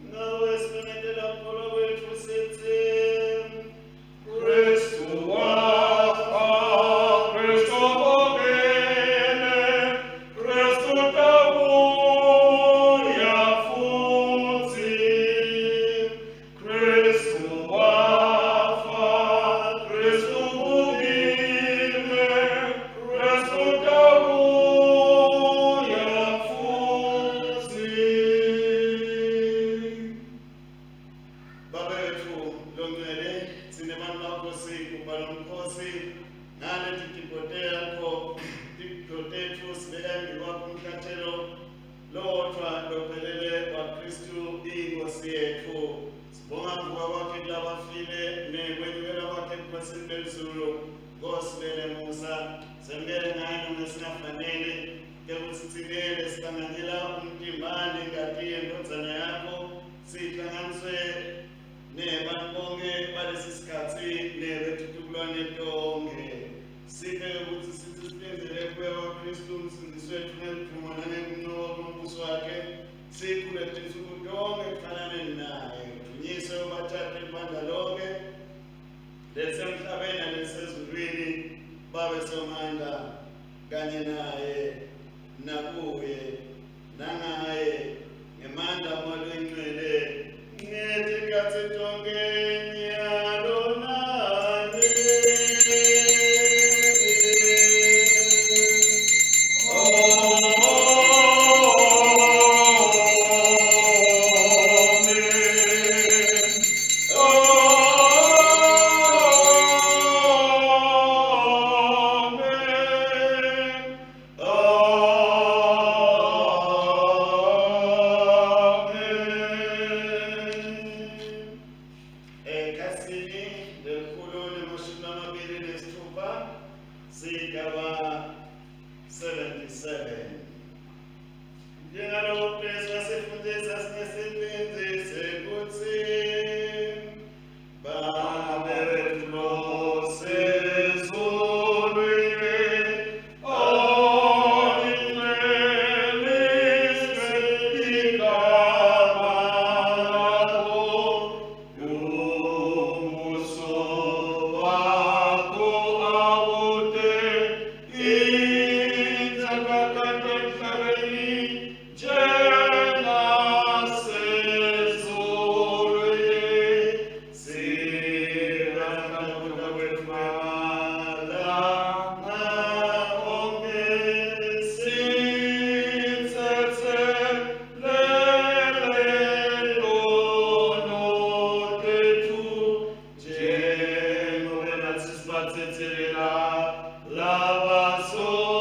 Ngawe simemetela kukholwa kwetfu sitsi Kristu wafa, Kristu vukile, Kristu tabuya futsi. Kristu wafa, Kristu vukile, Kristu tabuya futsi. Baba wetfu longcwele tsine bantu bakho sigubha lomkhosi ngaleti tipho takho tipho tetfu sibeka embi kwakho umhlatshelo lowodvwa lophelele waKristu inkosi yetfu. Sibonga kuvuka kwakhe kulabafile nekwenyukela kwakhe ebukhosini belizulu. Nkosi lenemusa semukele ngayo noma singafanele tekutsi tsine lesihlanganyela umtimba nengati yendvodzana yakho sihlanganiswe nebantu bonke balesi sikhatsi nebetitukulwane tonke. Siphe ukuthi sithi siphendele kubuya kwaKristu umsindisi wetfu ngeludumo nangekunqoba kombuso wakhe sikhule tinsuku tonke kufanane naye. Udunyiswe ubathathu libandla lonke lelisemhlabeni nalelisezulwini babe somandla kanye naye nakuye nangaye ngemandla aMoya Longcwele ngetikhatsi tonke nyalo nani. Ekhasini 126 sigaba 77. Njengalokhu Kristu wasifundisa sinesibindi sekutsi Babe wetfu losezulwini, Alingcweliswe igama lakho, umbuso wakho awute, intsandvo yakho emhlabeni njengasezulwini. Siranda kudla kwetfu kwemalanga onkhe, Sitsetselele tono tetfu, njengobe natsi sibatsetselela labasonako.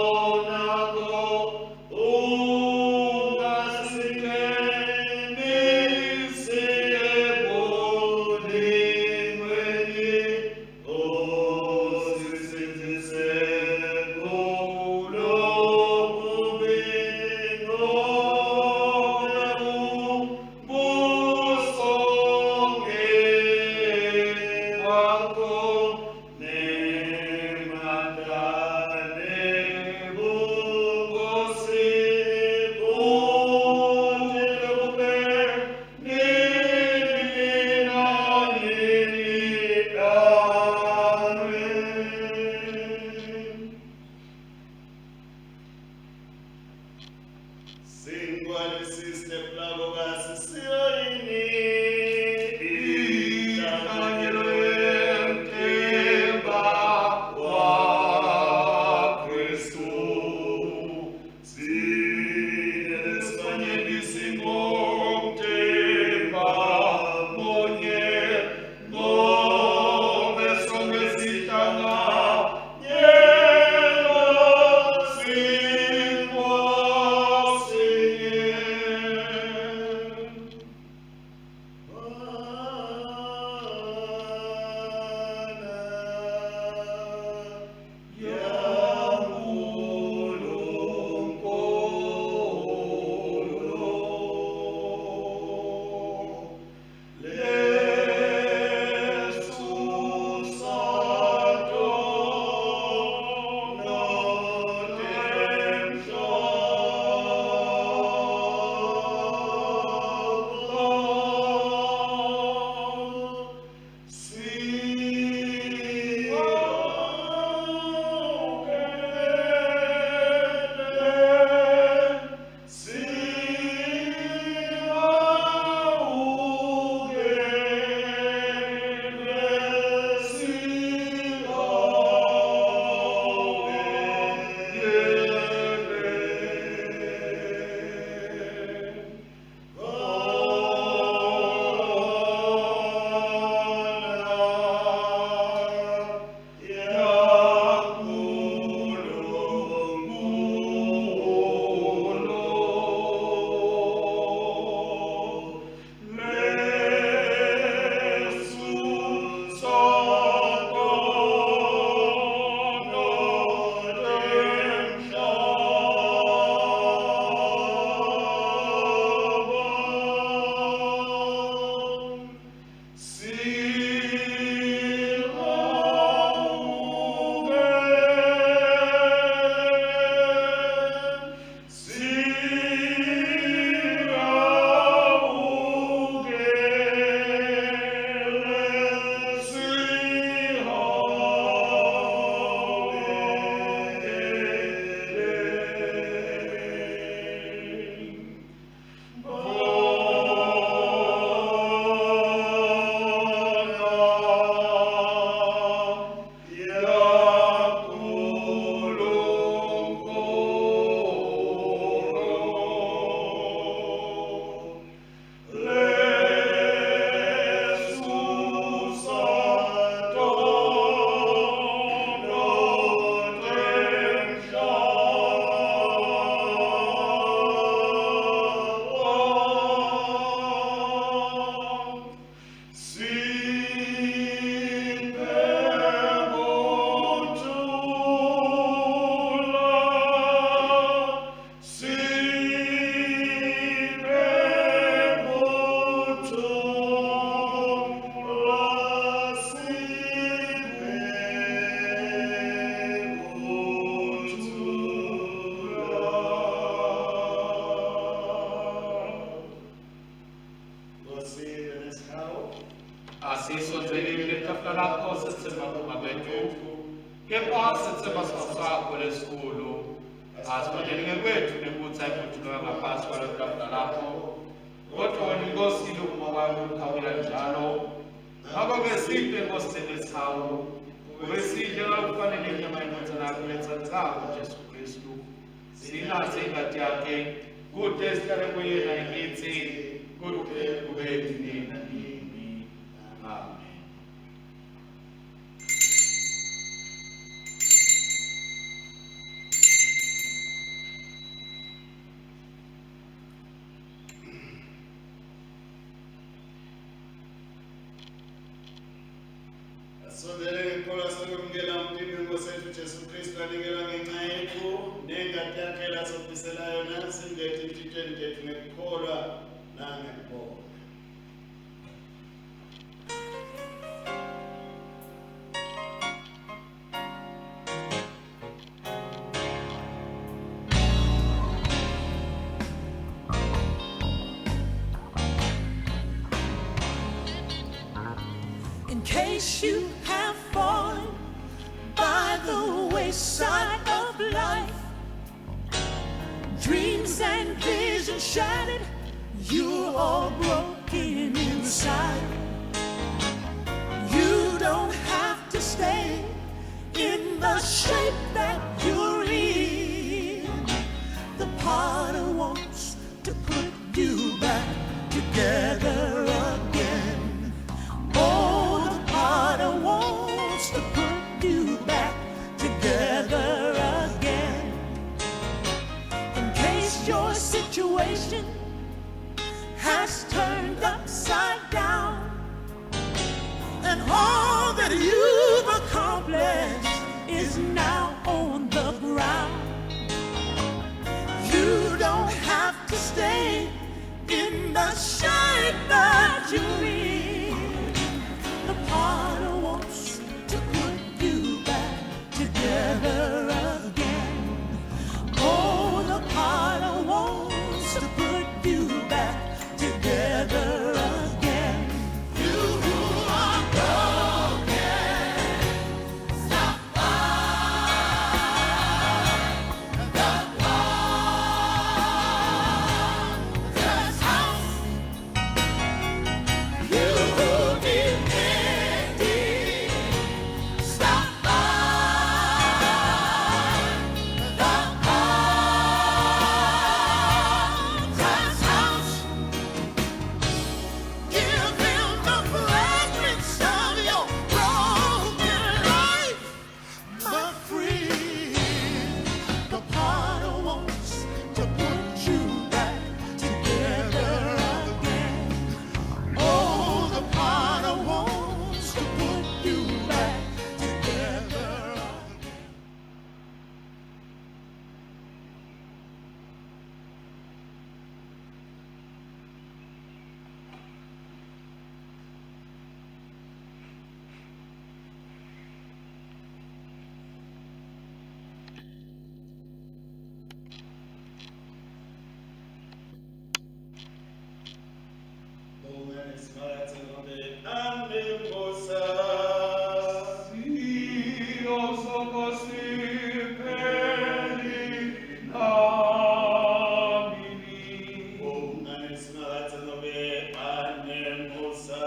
Sinkwa lesisitebulako kasisiyo yini Inhlanyelo yemtimba waKristu. Tsine lesibanyenti singumtimba munye, ngobe sonkhe sihlanganyela sinkwa sinye. Nkosi benesihawu. Asisondeleni letafula lakho setsemba kuma kwethu, kepha setsemba sihawu sakho lesikhulu. Asibonele ngekwethu nekutsi ayikuthuloka ngaphasi kwalo tafula lakho, kodvwa wena inkosi lokuma kwayo kukhawula njalo. Ngakho-ke siphe Nkosi senesihawu, kube sidle ngalokufanele inyama yendvodzana yakho letsandzako Jesu Khristu. Sinatse ingati yakhe, kute sihlale kuye nayikitsi, kute kube nini nanini. Amen. Asondele ngekukholwa sokwemukela umtimba weNkosi yethu Jesu Kristu anikela ngenxa yethu nengati yakhe lasophisela yona singete etintweni tethu ngekukholwa nangekubonga. In case you have fallen by the wayside of life, dreams and visions. shattered, you're all broken inside. You don't have to stay in the shape that you're in. The potter wants to put you back together again. Oh, the potter wants to put you back together again. In case your situation has turned upside down and all that you've accomplished is now on the ground. You don't have to stay in the shape that you're in. The potter wants to put you back together again. Oh, the potter wants to put you back together again. You who are broken, stop by the potter's house. You who need mending, stop by the potter's house. Give him the fragments of your broken life, my friend. The potter wants to put you back together again. Oh, the potter wants to put you back together again. Bongani Simakadze ngobe anemusa. Bongani Simakadze ngobe anemusa.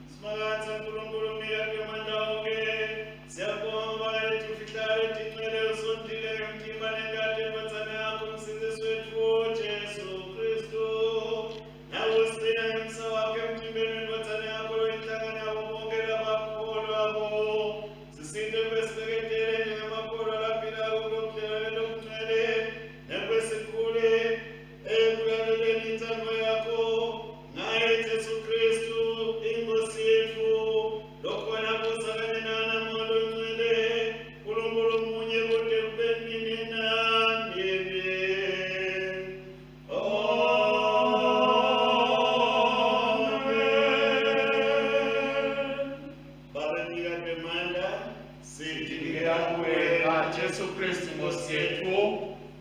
Simakadze Nkulunkulu mnikati wemandla onkhe, siyabonga letifihlakalo letingcwele usondlile ngemtimba nengati yeNdvodzana yakho uMsindzisi wetfu Jesu Khristu. Nawe usigcina ngemsa wakho emtimbeni weNdvodzana yakho loyinhlangano yabo bonke labakholwako. Sisite kube sibeketele njengemakholwa laphilako kulobudlelwane lobungcwele nekube sikhule ekulaleleni intsandvo yakho ngaye Jesu Khristu iNkosi yetfu lokhona busa kanye nana Moya Longcwele Nkulunkulu munye kute kube nini nanini. Amen. Babe mnikati wemandla, Sinikela kuwe Jesu Kristu Nkosi yethu,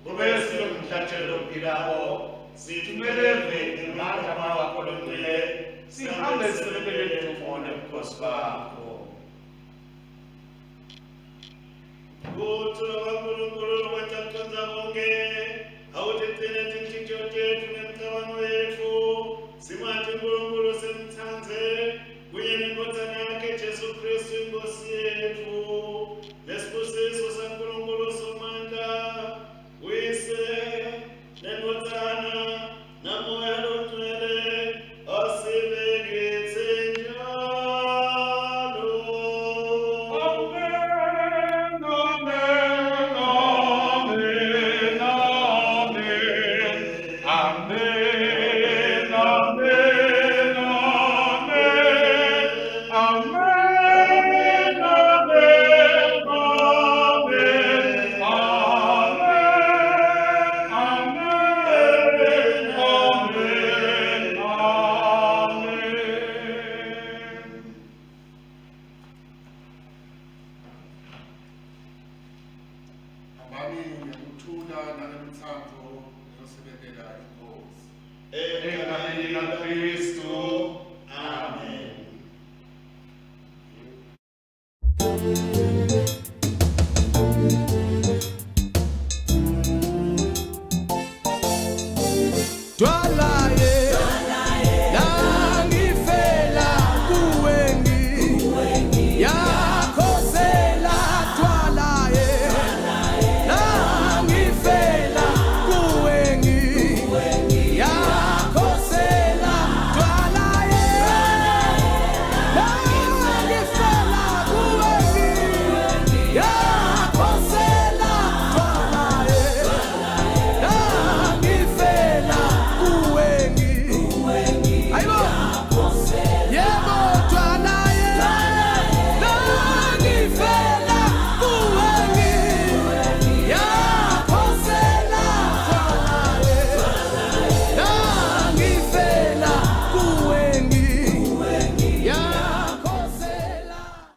kube silomhlatshelo ophilako, sithumele eveni ngamandla wakho longcwele, sihambe sibekele dumo nebukhosi bakho. Kuthula kwaNkulunkulu lokwenza kucondza konke, awutigcine